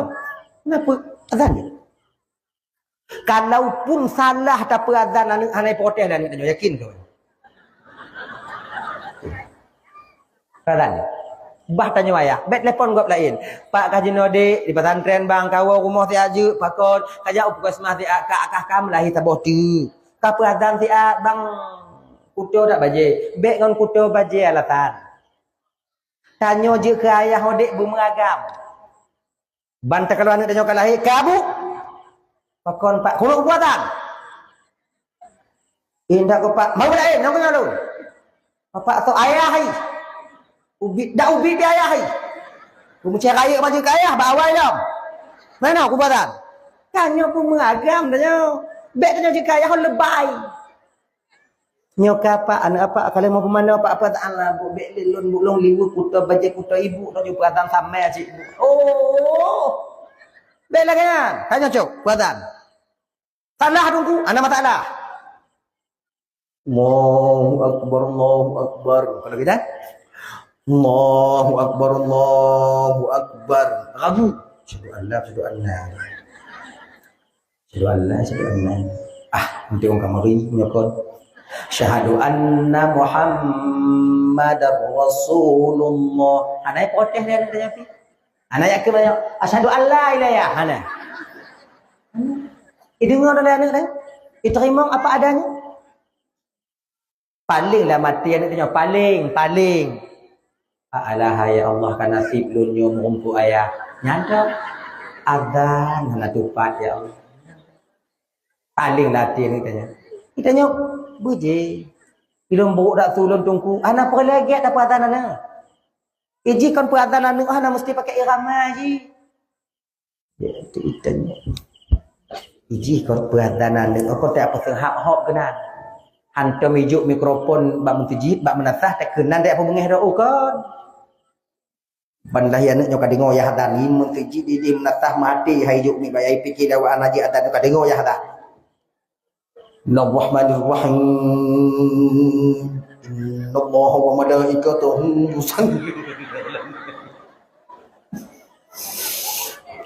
Kenapa? Azan dia. Kalaupun salah tapi azan anak hana protes dah anak tanyoe, yakin kau. Pesan. Bah tanyoe ayah, bék telepon gob laén. Pak ka jinoe dek, di pesantren bang, kawoe rumoh siat jeuet, pakon, kajak u puskesmas siat, ka akah kam lahé saboh teuk. Ka peuazan siat bang, kuto dak bajée, bék ngon kuto bajée alasan. Tanyoe jeuet keu ayah ho dek beumeuragam. Ban takalon aneuëk tanyoe ka lahé, ka bu. Pakon pak, kulok kuatan. Indak ku pak, mau laén, nyang kena lu. Bapak tu ayah hai. Ubit, dak ubit dia ayah hai. Ku meucai rayeuk baju ke ayah, bak awai lom. Mana kuatan? Kan nyoe pun meuragam dah nyoe. Bék tanyoe jeuet keu ayah lebai. Nyoe ka pak, aneuëk apak, ka lheueh meupeumanoe pak, apa taala, bu bék lé lôn, bu lôn liweue kuto bajée kuto ibu, lôn jeuet peuazan samé cit bu. Oh. Bék lagée nyan, tanyoe cok peuazan. Salah Teungku, hana masalah. Allahu akbar, Allahu akbar. Kalau kita, Allahu akbar, Allahu akbar. Ragu. Asyhadu an la, asyhadu an la. Asyhadu an la, asyhadu anna. Ah, untuk orang kamari punya kon. Asyhadu anna Muhammadar Rasulullah. Hana protes dia nak tapi. Hana yakin banyak. Asyhadu an la ilaha. Hana. Idengar oleh anak dia. Iterima apa adanya. Paling lah mati anak dia. Paling, paling. Alah, ya Allah, ka nasib lôn nyoe meurumpok ayah. Nyan tok. Azan hana tupat, ya Allah. Paling latih ni tanya. Kita nyok beje. Ilong buruk dak tulon tungku. Hana peureulèe gèt dak peuazan aneuk. Iji kon peuazan aneuk hana mesti pakai irama ji. Ya, itu itanya. Iji kon peuazan aneuk, kon tak apa seuhab hop keunan. Hantom ijuk mikrofon bak meuseujid, bak meunasah, tak keunan tak apa beungèh doa kon. Ban lahé aneuk nyoe ka deungoe yah azan, ngieng meuseujid di, di meunasah maté hai jok mi bayai pike dawa aneuk jih azan nyoe ka deungoe yah azan. Bismillahirrahmanirrahim. Innallaha wa malaikatahu yusallu.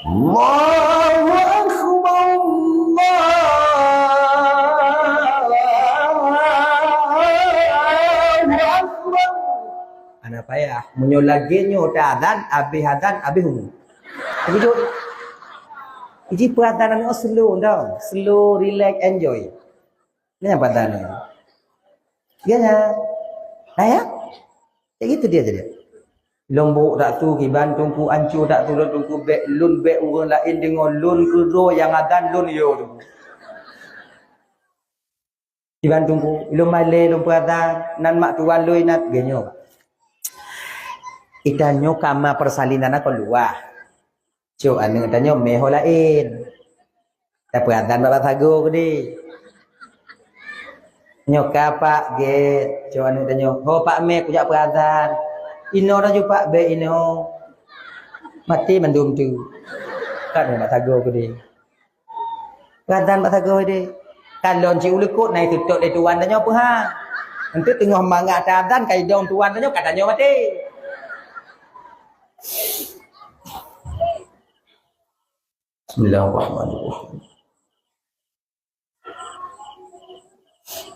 Allahu akbar. Allahu akbar. Hana payah. Meunyoe lagèe nyoe ta azan, abéh azan, abéh umu. Begitu. Jadi peuazan nyoe slow dah. Slow, relax, enjoy. Nyan peuazan nyoe. Ya, ya. Nah, ya. Cak gitu dia jadi. Lôn bôk dak tu kiban tungku, ancu dak tu lôn tungku, bèk lôn bèk ureueng laén deungoe lôn keudroe nyang azan lôn yo tu. Kiban tungku, ilôn malèe lôn peuazan, nan mak tuan lôn inat, geuh nyoe. Itanyoe kama persalinan kon luwah. Cok aneuk tanyoe mè ho laén. Tapeuazan bak sagoe keudéh. Nyoe ka Pak gèt, cok aneuk tanyoe. Ho Pak mè kujak peuazan. Inoe laju Pak bèk inoe. Maté mandum tu. Ka bak sagoe keudéh. Peuazan bak sagoe deh. Kalon cit uleukot na itutôk lé tuan tanyoe peuha. Enteuk teungoh mangat ta azan ka idong tuan tanyoe ka tanyoe maté. Bismillahirrahmanirrahim.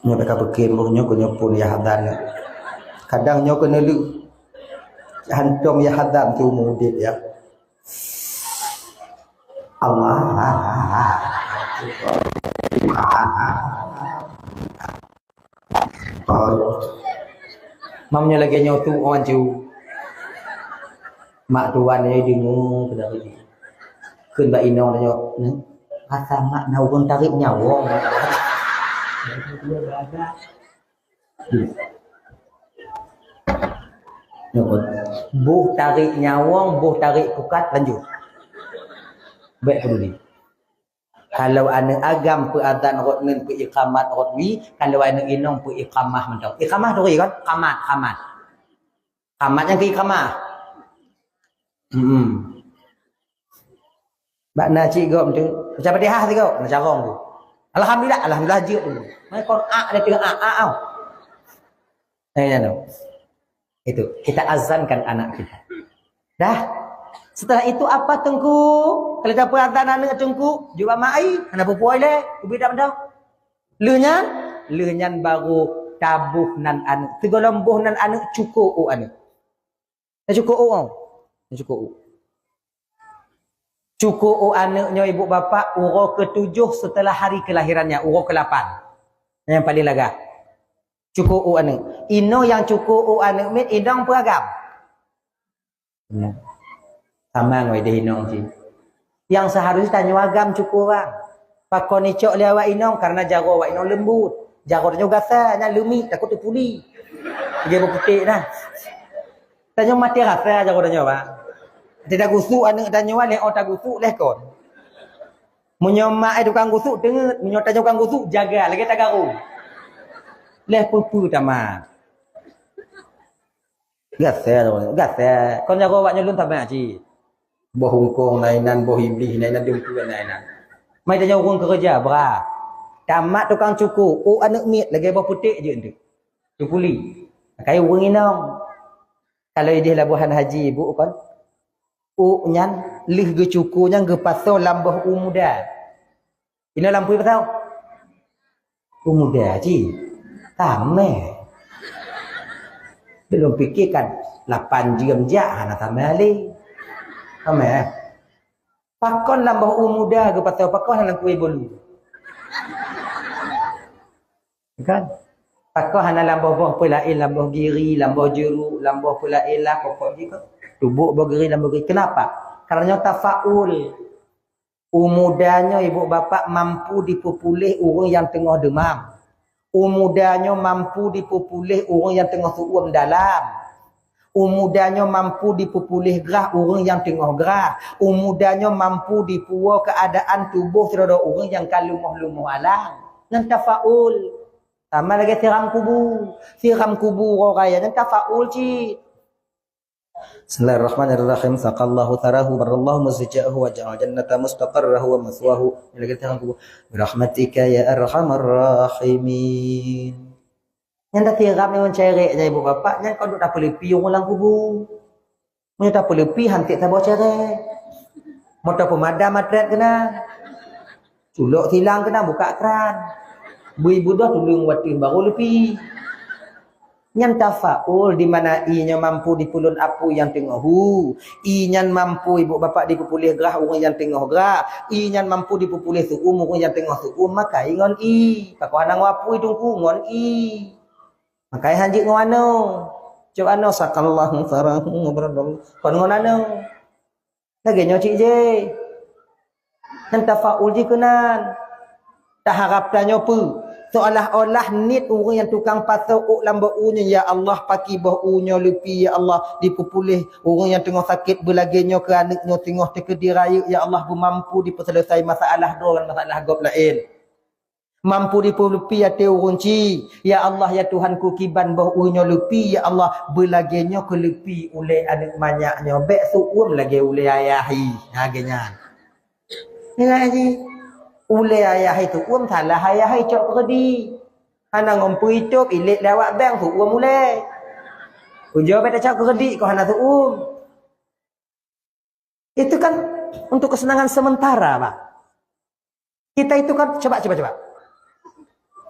Nyoe ka peukem boh nyoe keuh nyoe pun yah azan nyoe. Kadang nyoe keuh neuleuh. Hantom yah azan tu udép ya. Allah. Mam nyoe lagèe nyoe tu orang cu. Mak tuan nyoe deungoe keunan lagi. Kheun bak inong nyoe, "Nyoe, rasa mak na ureueng tarék nyawöng." Nyoe kon. Boh tarék nyawöng, boh tarék pukat, lanjut. Bèk peuduli. Kalau aneuk agam peuazan rot ngon peuiqamat rot wie, kalau aneuk inong peuiqamah mantong. Iqamah turi kan? Qamat, qamat. Qamat nyang keu iqamah. Hmm. Bak na cit gob tu, baca Fatihah sigoe, na carông tu. Alhamdulillah, alhamdulillah jeuet tu. Mai kon a, ada tengah a, a, a. Eh, ya, no. Itu, kita azankan anak kita. Dah. Setelah itu apa, Teungku? Kalau dah peuazan aneuk, Teungku, jubah mai, hana peue-peue lé, ubit dak mantong. Lheuh nyan, lheuh nyan baru taboh nan aneuk. Sigohlom boh nan aneuk, cuko u aneuk. Dah cuko u, oh. Dah cuko u. Cuko u aneuk nyoe ibu bapak, uroe ketujuh setelah hari kelahirannya, uroe kelapan. Yang paling lagak. Cuko u aneuk. Inoe nyang cuko u aneuk miet, inong peuagam. Nah. Sama ngon ideh inong cit. Nyang seharusnya tanyoe agam cuko bang. Pakon icok lé awak inong, karena jaroe awak inong lembut. Jaroe tanyoe gasa, nyan leumiek, takot teupuli. Dia berputik dah. Tanyoe maté rasa jaroe tanyoe bang. Tidak gusuk aneuk tanyoe, leh oh tagusuk leh kon. Meunyoe mak ai tukang gusuk teungeut, meunyoe tanyoe tukang gusuk jaga lagèe tagaru. Leh peue-peue tamat. Gasèe, gasèe. Kon jaroe awak nyoe lôn tamat cit. Boh hungkong na inan, boh iblih na inan, dum peue na inan. Mai tanyoe ureueng keureuja bra. Tamat tukang cuko, ôk aneuk miet lagèe boh puték jeuet enteuk. Teupuli. Kai ureueng inong. Kalau ideh labohan haji ibu kon. Ôk nyan lheuh geucuko nyan geupasoe lam boh u muda. Inoe lam peue pasoe? U muda cit. Tamè. Belum pikir kan lapan jeuem jak hana tamè lé. Tamè. Pakon lam boh u muda geupasoe, pakon hana lam kue bolu. Kan? Pakon hana lam boh-boh peulaén, lam boh giri, lam boh jeuruk, lam boh peulaén lah, pokok jih kan. Tubôk boh giri, lam boh giri. Kenapa? Karena nyoe tafaul. U muda nyoe ibu bapak mampu dipeupuléh ureuëng nyang teungoh deumam. U muda nyoe mampu dipeupuléh ureuëng nyang teungoh seuuem dalam. U muda nyoe mampu dipeupuléh grah ureuëng nyang teungoh grah. U muda nyoe mampu dipuwoe keuadaan tuboh sidroe ureuëng nyang ka leumoh-leumoh alang. Nyan tafaul. Sama lagée siram kubu. Siram kubu uroe raya nyan tafaul cit. Bismillahirrahmanirrahim. Saqallahu tsarahu barrallahu muzja'ahu wa ja'al jannata mustaqarrahu wa maswahu. Nyan lagée siram kubu. Birahmatika ya arhamar rahimin. Nyan dah siram ngon cerek nyan ibu bapak, nyan kon duek tapeuleupi ureuëng lam kubu. Meunyoe tapeuleupi hantik saboh cerek. Moto peumadam atret keunan. Culok silang keunan buka kran. Bui budoh tuleueng wateuh barô leupi. Nyan tafaul di mana ie nyoe mampu dipeulon apui nyang teungoh hu. Ie nyan mampu ibu bapak dipeupuléh grah ureuëng nyang teungoh grah. Ie nyan mampu dipeupuléh seuuem ureuëng nyang teungoh seuuem, maka ie ngon ie. Pakon hana ngon apui teungku ngon ie. Maka ie hanjeuet ngon anoe. Cok anoe sakallahu tsarahu barrallahu. Kon ngon anoe. Lagée nyoe cit jih. Nyan tafaul jih keunan. Taharab tanyoe peue? Seolah-olah niet ureuëng nyang tukang pasoe ôk lam boh u nyoe, "Ya Allah, paki boh u nyoe leupi, ya Allah, dipeupuléh ureuëng nyang teungoh sakét beulagée nyoe keu aneuëk nyoe teungoh teukeudi rayeuk, ya Allah, beumampu dipeuseuleusoe masalah droe ngon masalah gob laén." Mampu dipeuleupie até ureuëng ci. Ya Allah, ya Tuhanku, kiban boh ueh nyoe leupie, ya Allah, beulagée nyoe keu leupie ulée aneuëk manyak nyoe, bék seuuem lagée ulée ayah i. Ha, lagée nyan. Nyan ji, ulée ayah i seuuem, salah ayah i cok keureudik. Hana ngon peue itôb, ilét lé awak bank seuuem ulée. Ujoe bék tacok keureudik, kon hana seuuem. Itu kan untuk kesenangan sementara, Pak. Kita itu kan, coba, coba, coba.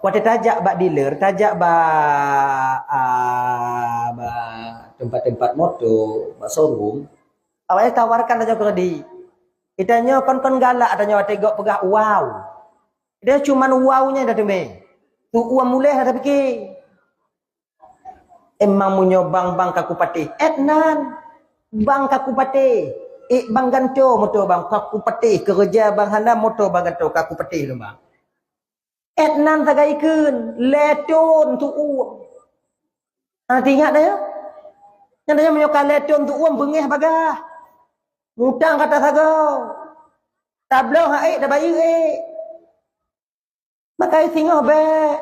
Watée tajak bak dealer, tajak bak, ah, bak tempat-tempat moto, bak showroom, awaknyan tawarkan tanyoe keureudik. Geutanyoe kon-kon galak, tanyoe watée gok peugah, "Wow." Dia cuman wow nyan dah teumé. Seuuem ulée dah tapike. Emang meunyoe bang, bang kaku patéh, ék nan. Bang kaku patéh, ék bang gantoe moto bang kaku patéh, keureuja bang hana moto bang gantoe kaku patéh lom bang. Ék nan sagai kheun, lhée thon seuuem. Hana teuingat dah nyoe? Nyan dah nyoe meunyoe ka lhée thon seuuem beungéh bagah. Mutang ka tasagoe. Tabloe han ék, tabayeue ék. Maka singoh bék.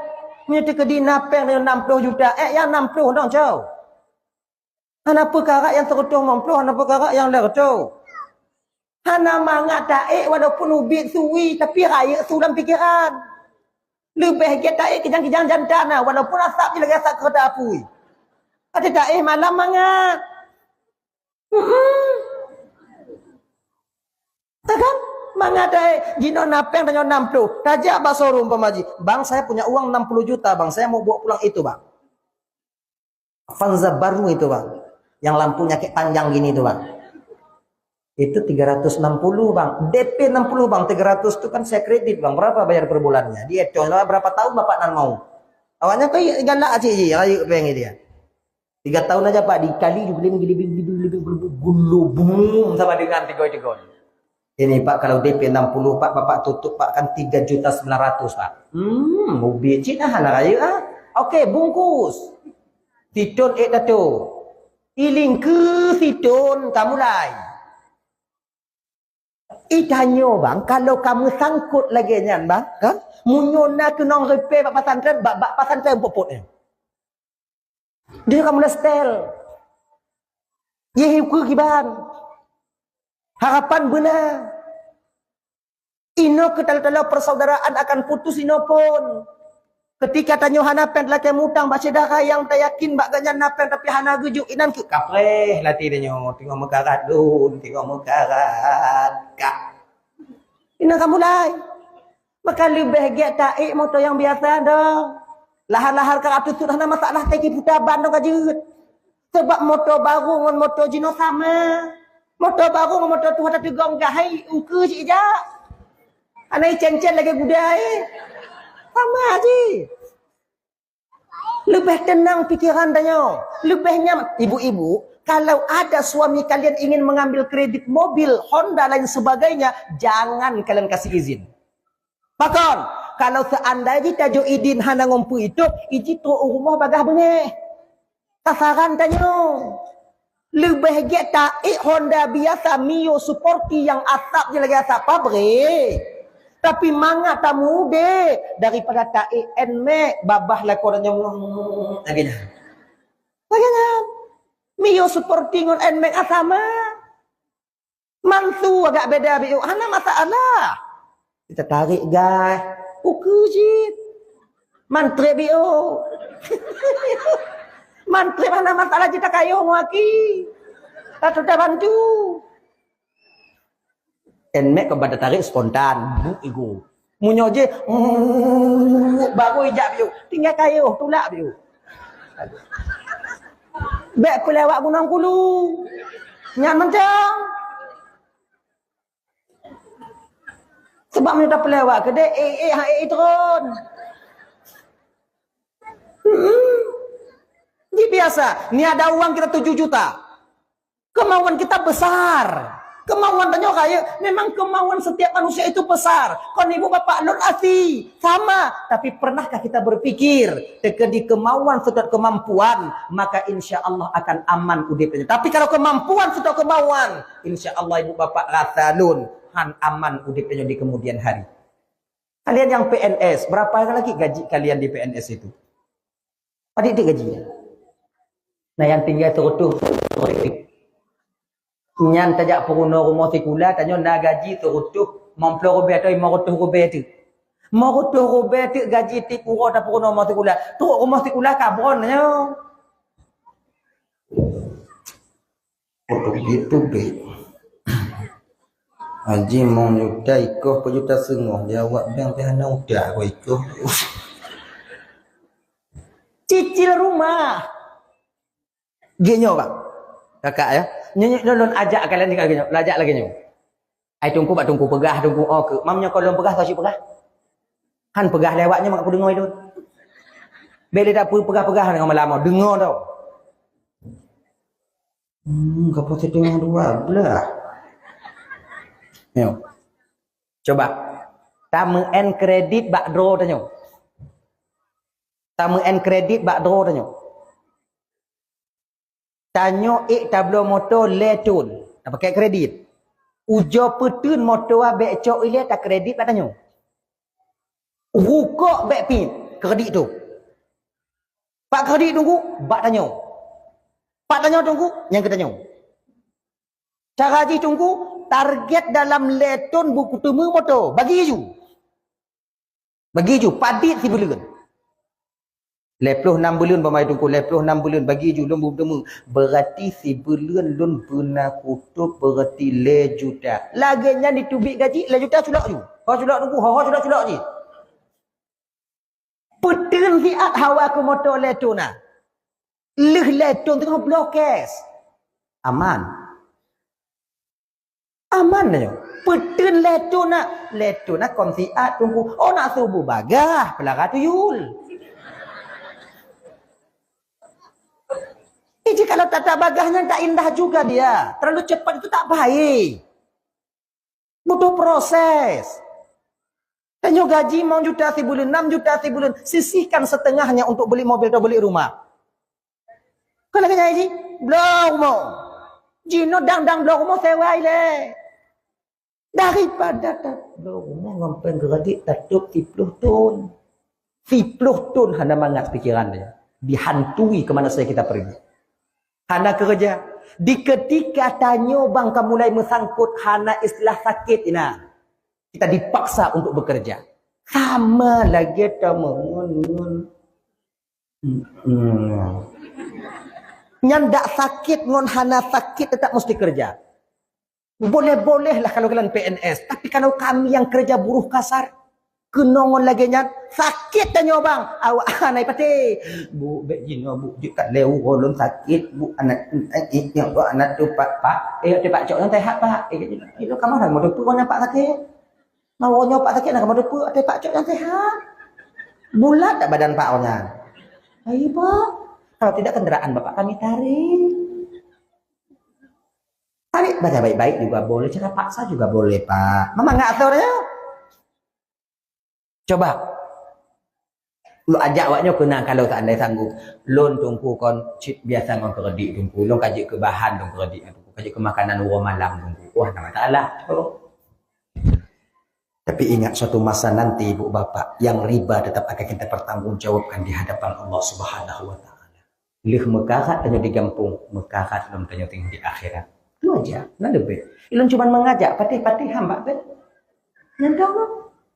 Meunyoe teukeudi na péng nyoe nam ploh juta, ék nyang nam ploh nyoe, cau. Hana peukara nyang sireutoh limong ploh, hana peukara nyang lhée reutôh. Hana mangat taék walaupun ubit su wie, tapi rayeuk su lam pikeran. Leubeh gét taék kijang-kijang jantan na, walaupun asap jih lagée asap keureuta apui. Até taék malam mangat. Hmm. Kan? Mangat dai, jinoe na péng tanyoe nam ploh. Tajak bak showroom pamaji. "Bang, saya punya uang enam puluh juta, Bang. Saya mau bawa pulang itu, Bang." Avanza baru itu, Bang. Yang lampunya kayak panjang gini itu, Bang. Itu tiga ratus enam puluh, Bang. D P enam puluh, Bang. Tiga ratus itu kan saya kredit, Bang. Berapa bayar per bulannya? Dia, "Contoh, berapa tahun Bapak nan mau?" Awaknyan kan galak cik ji, rayeuk péng dia. Tiga tahun aja, Pak, dikali gulibing, gulibing, gulibing, gulibing, gulubung sama dengan tiga tiga. Ini, Pak, kalau D P enam puluh, Pak, Bapak tutup, Pak, kan tiga juta sembilan ratus, Pak. Hmm, ubit cit ah, hana rayeuk ah. Oke, bungkus. Siton ék tato. Ilingkeue siton ka mulai. I tanyoe, bang, kalau ka meusangkot lagée nyan, bang, kan? Meunyoe na keunong reupée bak pasantren, bak, bak pasantren pot-pot nyan. Dia ka mulai setel. Yeh ukeue kiban. Harapan beuna. Inoe keu talo-talo persaudaraan akan putus inoe phon. Ketika tanyoe hana péng, talakée mutang bak syedara nyang tayakin bak gobnyan na péng tapi hana geujok, inan keuh kapreh até tanyoe, teungoh meukarat lôn, teungoh meukarat kah. Inan ka mulai. Maka leubeh gét taék moto nyang biasa dah. Lahar-lahar ka ratuh sut hana masalah, teuki puta ban dong ka jeuet. Sabab moto barô ngon moto jinoe sama. Moto barô ngon moto tuha tateugong gahai ukeue cit jak. Hana icén-cén lagée gudai. Sama jih. Leubeh teunang pikeran tanyoe. Leubeh nyaman. Ibu-ibu, Kalau ada suami kalian ingin mengambil kredit mobil, Honda, lain sebagainya, jangan kalian kasih izin. Pakon, kalau seandai jih tajok idin hana ngon peu itôb, iji trok u rumoh bagaih beungéh. Sasaran tanyoe. Leubeh gét taék Honda biasa, Mio Sporty nyang asap jih lagèe asap pabrék. Tapi mangat tamude daripada taék Nmax, babah lakoe tanyoe lagèe nyan. Lagèe nyan. Mio Sporty ngon Nmax sama. Mantu agak beda biôh, hana masalah. Kita tarék gas, ukeue cit. Mantrép biôh. Mantrép hana masalah, cit takayôh ngon aki. Ka teuta bantu. Nmax ka bada tarék spontan, buk igo. Meunyoe jih, mm, baru ijak biôh, tinggai kayôh, tulak biôh. Bèk peulewat Gunong Kulu. Nyan mantong. Sebab meunyoe tapeulewat keudéh, eh, eh, ha, eh, eh, tron. Hmm. Ji biasa, ni ada uang kita tujuh juta. Kemauan kita besar. Kemauan tanyoe rayeuk, memang kemauan setiap manusia itu besar. Kon ibu bapak lôn asi, sama. Tapi pernahkah kita berpikir, teukeudi kemauan seutôt kemampuan, maka insya Allah akan aman udép tanyoe. Tapi kalau kemampuan seutôt kemauan, insya Allah ibu bapak rasa lôn, han aman udép tanyoe di kemudian hari. Kalian yang P N S, berapa lagi gaji kalian di P N S itu? Padit-padit gaji. Nah, nyang tinggai seureutôh. Nyan tajak peurunoe rumoh sikula, tanyoe na gaji seureutôh, limong ploh ribèe atau limong reutôh ribèe teuk. Limong reutôh ribèe teuk gaji tiep uroe tapeurunoe rumoh sikula. Trok rumoh sikula kabron tanyoe. Peubiet-peubiet. Haji mong juta ikoh peujuta seungoh, di awak bank pih hana udah keu ikoh. Cicil rumah. Geuh nyoe, Bang. Kakak, ya. Nyoe, nyoe, lôn ajak kalian tinggal geuh nyoe. Lôn ajak lagèe nyoe. Ai Teungku bak Teungku peugah, Teungku, oh, keu. Mam nyoe kon lôn peugah, soe cit peugah? Han peugah lé awak nyoe, mak kudeungoe lôn. Bèk lé tapeugah-peugah ngon malam, deungoe tau. Hmm, ka poh siteungoh dua blah. Nyoe. Coba. Tameu'en kredit bak droe tanyoe. Tameu'en kredit bak droe tanyoe. Tanyoe ék tabloe moto lhèe thon. Tapakèk kredit. Ujoe peuteun moto bèk cok ilèe takredit bak tanyoe. Rukok bèk piep, kredit tu. Pat kredit Teungku, bak tanyoe. Pat tanyoe Teungku, nyang keu tanyoe. Cara jih Teungku, target dalam lhèe thon beuteumé moto, bagi ju. Bagi ju, padit sibuleuen. Lhèe ploh nam buleuen, bak mai Teungku, lhèe ploh nam buleuen, bagi ju lôn beuteumé. Berarti sibuleuen lôn beuna kutôb, berarti lhèe juta. Lagèe nyan jiteubiet gaji, lhèe juta culok ju. Ho culok Teungku, ho, ho culok-culok jih. Peuteun siat hawa keu moto lhèe thon na. Lheueh lhèe thon teungoh bloe cash. Aman. Aman na nyoe. Peuteun lhèe thon na. Lhèe thon na kon siat Teungku. Oh, nak subuh bagah, peulara tuyul. Jadi kalau tata bagah nyan tak indah juga dia. Terlalu cepat itu tak baik. Butuh proses. Tanyoe gaji limong juta sibuleuen, nam juta sibuleuen, sisihkan setengahnya untuk beli mobil atau beli rumah. Kon lagèe nyan jih, bloe rumoh. Jinoe dang-dang bloe rumoh sewa ilèe. Daripada tabloe rumoh ngon péng kredit tatôb siploh thon. Siploh thon hana mangat pikiran dia. Dihantui ke mana saja kita pergi. Hana keureuja. Di keutika tanyoe bang ka mulai meusangkot, hana istilah sakét inan. Kita dipaksa untuk bekerja. Sama lagèe tamong ngon, ngon. Hmm. Nyan dak sakét ngon hana sakét tetap mesti kerja. Boleh-boleh lah kalau kalian P N S, tapi kalau kami yang kerja buruh kasar, keunong ngon lagèe nyan, sakét tanyoe bang. Awak hana patéh. Bu, bèk jinoe bu, jeuet ka lhèe uroe lôn sakét bu, aneuk, eh, eh, nyoe bu, aneuk tu pak, pak, eh, tu pak cok nyang teuhat pak. Eh, eh, kamoe hana meuteupeue ngon nyan pak sakét. Nyoe pak sakét na kamoe teupeu, até pak cok nyang sehat. Bulat dak badan pak nyan? Hai, Pak. Kalau tidak kendaraan bapak kami tarik. Tapi baca baik-baik juga boleh, cara paksa juga boleh, Pak. Mama nggak tahu ya. Coba. Lu ajak awak nyoe keunan kalau seandai sanggup. Lôn Teungku kon cit biasa ngon keuredik Teungku. Lôn ka jeuet keu bahan lôn keuredik Teungku. Ka jeuet keu makanan uroe malam Teungku. Wah, nama taala. Tapi ingat, suatu masa nanti, ibu bapak, yang riba tetap akan kita pertanggungjawabkan di hadapan Allah Subhanahu wa Ta'ala. Lheueh meukarat tanyoe di gampông, meukarat lom tanyoe teungoh di akhirat. Tu aja, na leubeh. Ilôn cuman mengajak, patéh-patéh hamba beh. Nyan dah,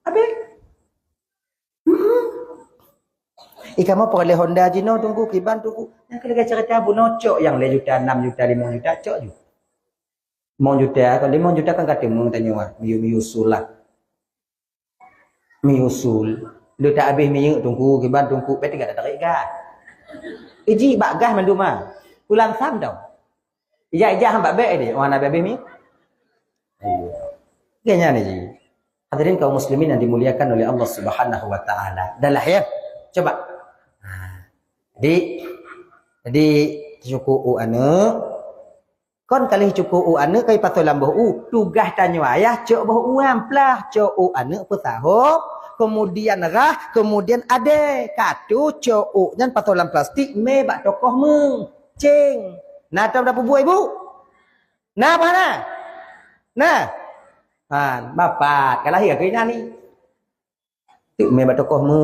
habéh. Hmm. Ika mau peureulée Honda jinoe Teungku, kiban Teungku. Nyang keu lagée cerita bunoe cok nyang lhée juta, enam juta, limong juta cok ju. Limong juta, kalau limong juta kan ka teumé tanyoe, miyueb-miyueb usul lah. Miyueb usul. Leutak habéh minyeuk Teungku, kiban Teungku, bet tinggal tarik gas. Iji bak gas mandum ah. Pulang sam tau. Ijak-ijak hamba bek deh, orang habéh-habéh minyeuk. Iya. Kayaknya nih, Ji. Hadirin kaum muslimin yang dimuliakan oleh Allah Subhanahu wa Ta'ala. Dah lah ya. Coba. Nah, jadi, jadi cukup u aneuk. Kon ka lheueh cukup u aneuk kai pasoe lam boh u. Tugaih tanyoe ayah cok boh u amplah, cok u aneuk peusahob, kemudian rhah, kemudian adée. Katu cok u nyan pasoe lam plastik, mé bak tokoh meucéng. Na tom tapeubuet ibu? Na apa na? Na? Ha, bapak, ka lahir keu inan ni. Tu mé bak tokoh mu.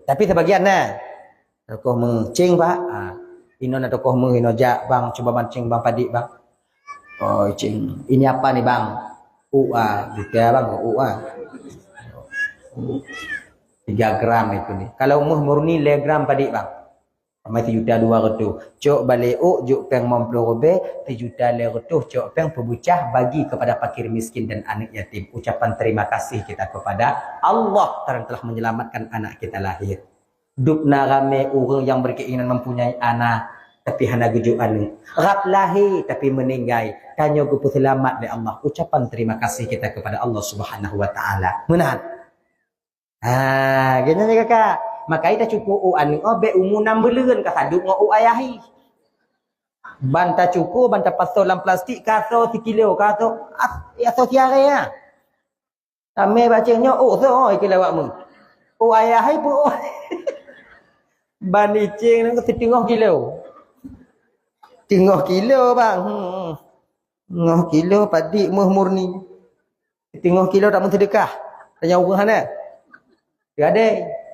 Tapi sebagian na. Tokoh mu, cing pak. Ha. Ino na tokoh mu, ino jak bang, cuba mancing bang padik bang. Oh cing, ini apa ni bang? U a, juta bang, u a. Tiga gram itu ni. Kalau muh murni lima gram padik bang. Ramai sejuta dua ratus. Cok balek uk, juk peng lima puluh ribèe, sejuta lima ratus cok peng peubucah bagi kepada fakir miskin dan anak yatim. Ucapan terima kasih kita kepada Allah karena telah menyelamatkan anak kita lahir. Dub na ramé ureuëng nyang berkeinginan mempunyai anak, tapi hana geujok aneuk. Rab lahé, tapi meninggai. Tanyoe geupeuseulamat lé Allah. Ucapan terima kasih kita kepada Allah Subhanahu wa Taala. Meunan. Ha, geuhnyan kakak. Makai tacukô ôk aneuk oh bèk umu nam buleuen ka sadub ngon ôk ayah hi. Ban tacukô, ban tapasoe lam plastik ka asoe sikilo, ka asoe, as-, asoe siaré ha. Tamé baceng nyoe ôk soe ikeu lawak mu. Ôk ayah hi peuôk. Ban icing nyoe siteungoh kilo. Teungoh kilo bang. Hmm. Teungoh kilo padik meuh murni. Teungoh kilo tak meuseudeukah. Tanya ureuëng hana. Gadai.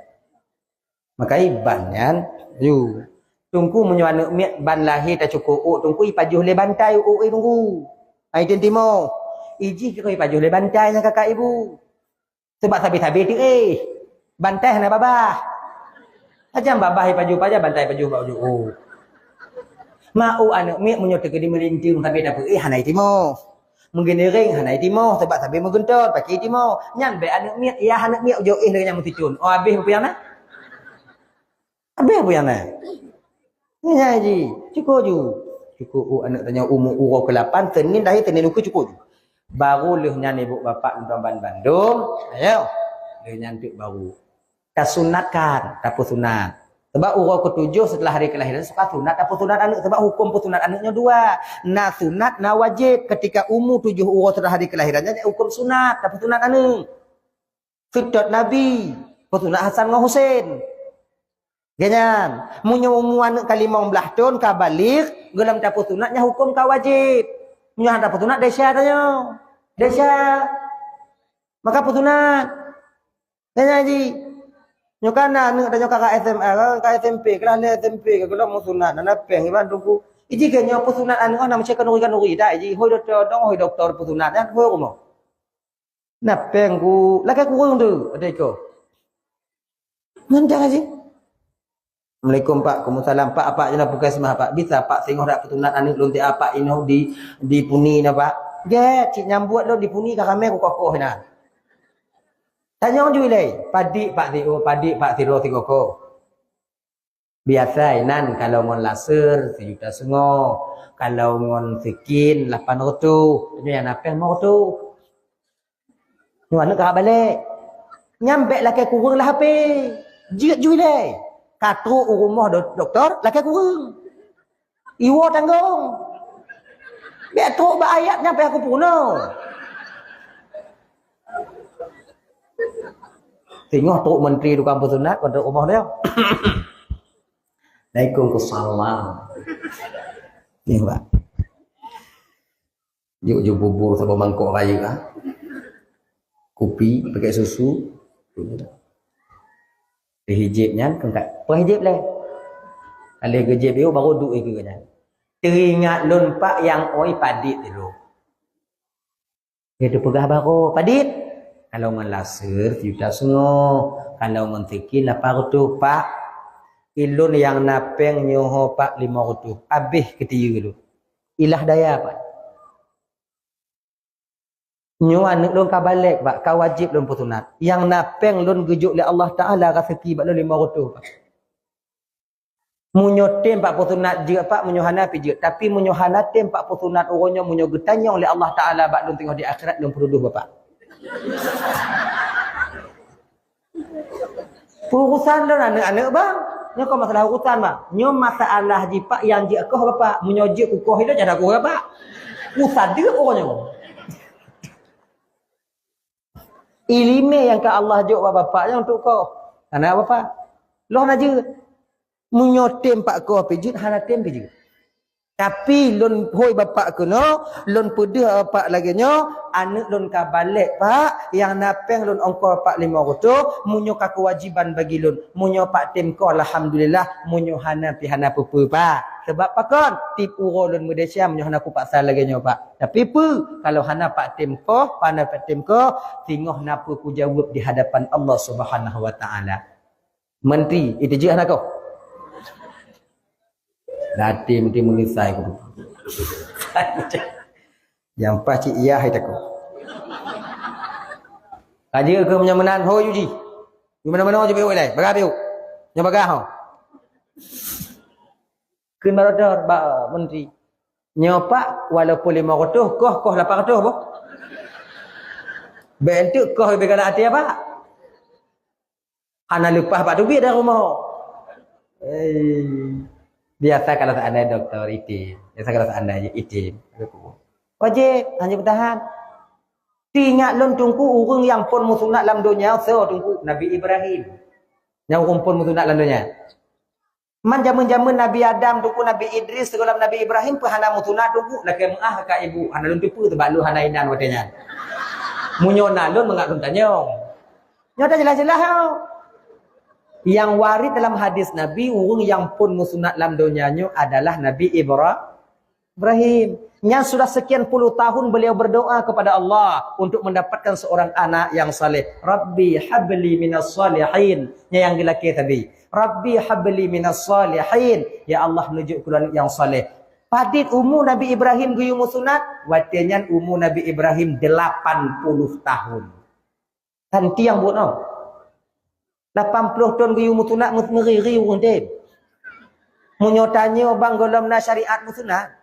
Makai ban nyan, yu. Teungku meunyoe aneuk miet ban lahé tacukô ôk, teungku ipajoh lé bantai ôk, eh, teungku. Ai den timoh. Ijih keu ipajoh lé bantai nyan kakak ibu. Sebab sabe-sabe teuéh. Bantai hana babah. Pajan babah ipajoh, pajan bantai ipajoh bak ôk. Ma ôk aneuk miet meunyoe teukeudi meulinteung sabe tapeuéh hana itimoh. Meugeuniréng hana itimoh, sebab sabe meugeuntot, paki itimoh. Nyan bèk aneuk miet, ya aneuk miet ujoe éh lagèe nyan meusicon. Oh, abéh peue nyang na? Abéh peue nyang na? Nyan ji, cukô ju. Cukô u aneuk tanyoe umu uroe keulapan, Senin lahé, Senin ukeue cukô ju. Baru lheueh nyan ibu bapak lôn ban bandum, ayo. Lheueh nyan teuk baru. Tasunatkan, tapeusunat. Sebab uroe ketujoh setelah hari kelahiran suka sunat, tapeusunat aneuk. Sebab huköm peusunat aneuk nyoe dua. Na sunat, na wajéb. Ketika umu tujoh uroe setelah hari kelahiran, nyan huköm sunat, tapeusunat aneuk. Seutôt Nabi, peusunat Hasan ngon Husen. Geuhnyan, meunyoe umu aneuk ka limong blaih thon, ka baligh, gohlom tapeusunat nyan huköm ka wajéb. Meunyoe hana tapeusunat, desya tanyoe. Desya. Maka peusunat. Nyan ji. Nyoe kan na aneuk tanyoe ka, ka S M A, ka, ka S M P, kelas lhèe S M P, ka gohlom meusunat, na, na péng iban teungku. Iji keu nyoe peusunat aneuk na meucé khanuri-khanuri, dak ji, hôi dokto, dong hôi dokto peusunat, nyan hôi rumoh. Na péng ku, lakèe kureueng tu, ada iko. Nyan jangan ji. Assalamualaikum Pak, Waalaikumsalam Pak, apak jinoe puskesmas Pak, bisa Pak singoh dak peusunat aneuk lôn tiep apak inoe di, di Puni na Pak. Gèt, cit nyambuet lôn di Puni ka ramè kukoh-koh inan. Tanyong ju ilèe, padik Pak si, oh, padik Pak sidroe sikokoh. Biasa inan kalau ngon laser sejuta seungoh, kalau ngon sikin lapan reutôh, nyoe nyang na péng limong reutôh. Nyoe aneuk ka balek. Nyan bèk lakèe kureueng lah H P. Jeuet ju ilèe. Ka trôk u rumoh do-, dokto, lakèe kureueng. Iwoe tanggong. Bèk trok bak ayat nyan payah kupeurunoe. Teungoh trok menteri tukang peusunat, kon trok rumoh dia. Assalamualaikum, salam. Ni, Pak. Jok, jok bubur saboh mangkok rayeuk, ah. Kupi, pakèt susu. Peuhijéb nyan, keu angkat. Peuhijéb lé. Ka lheuh geujéb yôh, baru duek keu nyan. Teuingat lôn, Pak, nyang oi padit lôn. Dia teupeugah baroe, "Padit, kalau ngon laser, sijuta seungoh. Kalau ngon sikin, lapan reutôh, Pak. Ilôn nyang na péng nyoe ho, Pak, limong reutôh. Abéh keutiyeue lôn." Ilah daya, Pak. Nyoe aneuk lôn ka balek, Pak, ka wajéb lôn peusunat. Nyang na péng lôn geujok lé Allah Taala raseuki bak lôn limong reutôh, Pak. Meunyoe tem Pak peusunat jeuet, Pak, meunyoe hana pih jeuet. Tapi meunyoe hana tem Pak peusunat uroe nyoe, meunyoe geutanyong lé Allah Taala bak lôn teungoh di akhirat, lôn peududoh Bapak. Urusan lôn aneuk-aneuk, bang. Nyoe kon masalah urusan, bang. Nyoe masalah jih, Pak, nyang jeuet koh Bapak. Meunyoe jeuet kukoh ilôn, nyang ada koh Bapak. Urusan jeuet uroe nyoe. Ileumèe nyang ka Allah jok bak Bapak nyan untuk koh. Hana Bapak. Lôn hana jeuet. Meunyoe tem Pak koh pih jeuet, hana tem pih jeuet. Tapi lôn hôi Bapak keunoe, lôn peudeuh Bapak lagèe nyoe, aneuk lôn ka balek, Pak, nyang na péng lôn ongkoh Bapak limong reutôh, meunyoe ka keuwajiban bagi lôn. Meunyoe Pak tem koh, alhamdulillah, meunyoe hana pih hana peue-peue, Pak. Sabab pakon? Tiep uroe lôn meudesya meunyoe hana kupaksa lagèe nyoe, Pak. Tapi peue? Kalau hana Pak tem koh, hana Pak tem koh, singoh na peue kujaweueb di hadapan Allah Subhanahu wa Taala. Menteri, itu jeuet hana koh. Nanti menteri meungisai ku. Nyang pas cit iya hai tako. Ka jeuet keu meunyoe meunan, ho Yuji. Di mana-mana je beu ilai, bagah beu. Nyang bagah ho. Kheun baroe dor bak menteri. Nyoe Pak, walaupun lima ratus, koh, koh lapan ratus boh. Bèk enteuk koh leubeh galak até, Pak. Hana leupah bak teubiet dari rumoh. Eh, biasa kalau seandai doktor item. Biasa kalau seandai item. Wajéb, hana peutahan. Teuingat lôn Teungku, ureueng nyang phôn meusunat lam donya, soe Teungku? Nabi Ibrahim. Nyang ureueng phôn meusunat lam donya. Man jameun-jameun Nabi Adam, Teungku, Nabi Idris, sigohlom Nabi Ibrahim, peue hana meusunat Teungku? Lakèe meu'ah kakak ibu, hana lôn teupeue, sabab lôn hana inan watèe nyan. Meunyoe na lôn, mangat lôn tanyong. Nyoe dah jeulaih-jeulaih, oh. Nyang waréh dalam hadis Nabi, ureueng nyang phôn meusunat lam donya nyoe adalah Nabi Ibra-, Ibrahim. Nyan sudah sekian puluh tahun beliau berdoa kepada Allah untuk mendapatkan seorang anak yang saleh. "Rabbi habli minas salihin." Nyan nyang geulakèe tadi. "Rabbi habli minas salihin." Ya Allah, neujok keu lôn aneuk nyang saleh. Padit umu Nabi Ibrahim geuyue meusunat? Watèe nyan umu Nabi Ibrahim delapan puluh tahun. Kan tiang buet nyoe. Lapan ploh thon geuyue meusunat, ngeuri-ngeuri ureueng tem. Meunyoe tanyoe bang gohlom na syariat meusunat,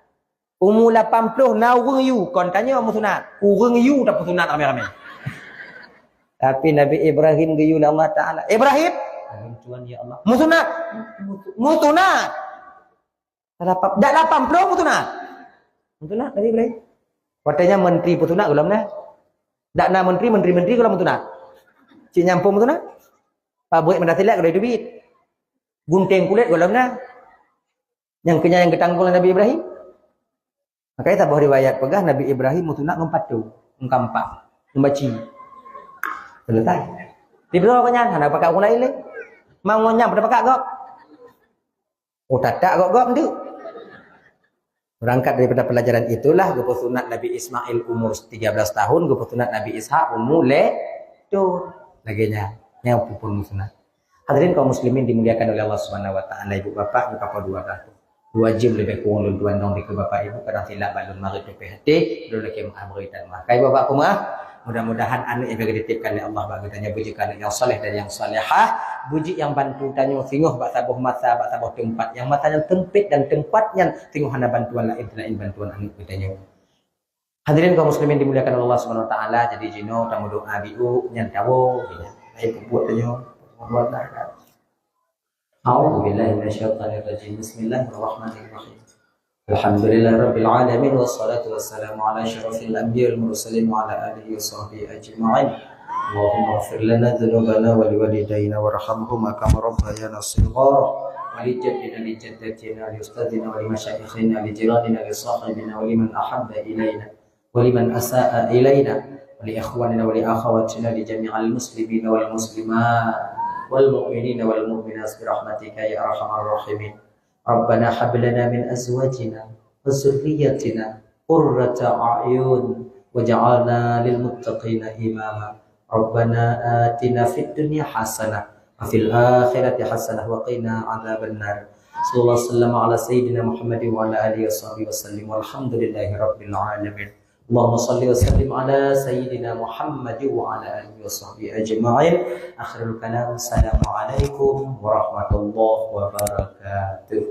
umu lapan ploh na ureueng yue, kon tanyoe meusunat. Ureueng yue tapeusunat ramé-ramé. Tapi Nabi Ibrahim geuyue lé Allah Taala. "Ibrahim!" "Naam, Tuhan, ya Allah." "Meusunat!" "Meusunat!" Lapan, dak lapan ploh meusunat. Meusunat Nabi Ibrahim. Watèe nyan menteri peusunat gohlom na. Dak na menteri, menteri-menteri gohlom meusunat. Cit nyan phôn meusunat. Pabrik meudasilek gohlom teubiet. Gunting kulét gohlom na. Nyang keu nyan nyang geutanggong lé Nabi Ibrahim. Makanya saboh riwayat peugah Nabi Ibrahim meusunat ngon patung, ngon kampak, ngon baci. Selesai. Di bloe keu nyan hana pakat ureueng laén lé. Mau ngon nyan pada pakat gob. Oh, tatak gok-gok tu. Berangkat daripada pelajaran itulah geupeusunat Nabi Ismail umur tiga belas tahun, geupeusunat Nabi Ishak umur lhèe thon. Lagèe nyan, nyang peuphôn meusunat. Hadirin kaum muslimin dimuliakan oleh Allah Subhanahu wa taala, ibu bapak, ibu bapak dua belas. Dua jam lebih kurang lôn tuan dong dikeue bapak ibu, kadang silap bak lôn marit tupéh até, lôn lakèe meu'ah bri dan meu'ah. Kai bapak peumaaf, mudah-mudahan aneuk nyang ka geutitipkan lé Allah bak geutanyoe beujeuet aneuk nyang saleh dan nyang salehah, beujeuet nyang bantu tanyoe singoh bak saboh masa, bak saboh teumpat, nyang masa nyan seumpit dan teumpat nyan singoh hana bantuan laén seulaén bantuan aneuk geutanyoe. Hadirin kaum muslimin dimuliakan Allah Subhanahu wa taala, jadi jinoe tameudoa biôh nyan tawoe, nyan. Ayo peubuet tanyoe. A'udzubillahi minasyaitonirrajim. Bismillahirrahmanirrahim. الحمد لله رب العالمين، والصلاة والسلام على أشرف الأنبياء والمرسلين وعلى آله وصحبه أجمعين. اللهم اغفر لنا ذنوبنا ولوالدينا وارحمهما كما ربيانا صغارا، ولجدنا لجدتنا لأستاذنا ولمشايخنا لجيراننا لصاحبنا ولمن أحب إلينا ولمن أساء إلينا ولإخواننا ولأخواتنا لجميع المسلمين والمسلمات والمؤمنين والمؤمنات برحمتك يا أرحم الراحمين. ربنا هب لنا من أزواجنا وذرياتنا قرة أعين واجعلنا للمتقين إماما. ربنا آتنا في الدنيا حسنة وفي الآخرة حسنة وقنا عذاب النار. صلى الله وسلم على سيدنا محمد وعلى آله وصحبه وسلم، والحمد لله رب العالمين. اللهم صل وسلم على سيدنا محمد وعلى آله وصحبه أجمعين. آخر الكلام، السلام عليكم ورحمة الله وبركاته.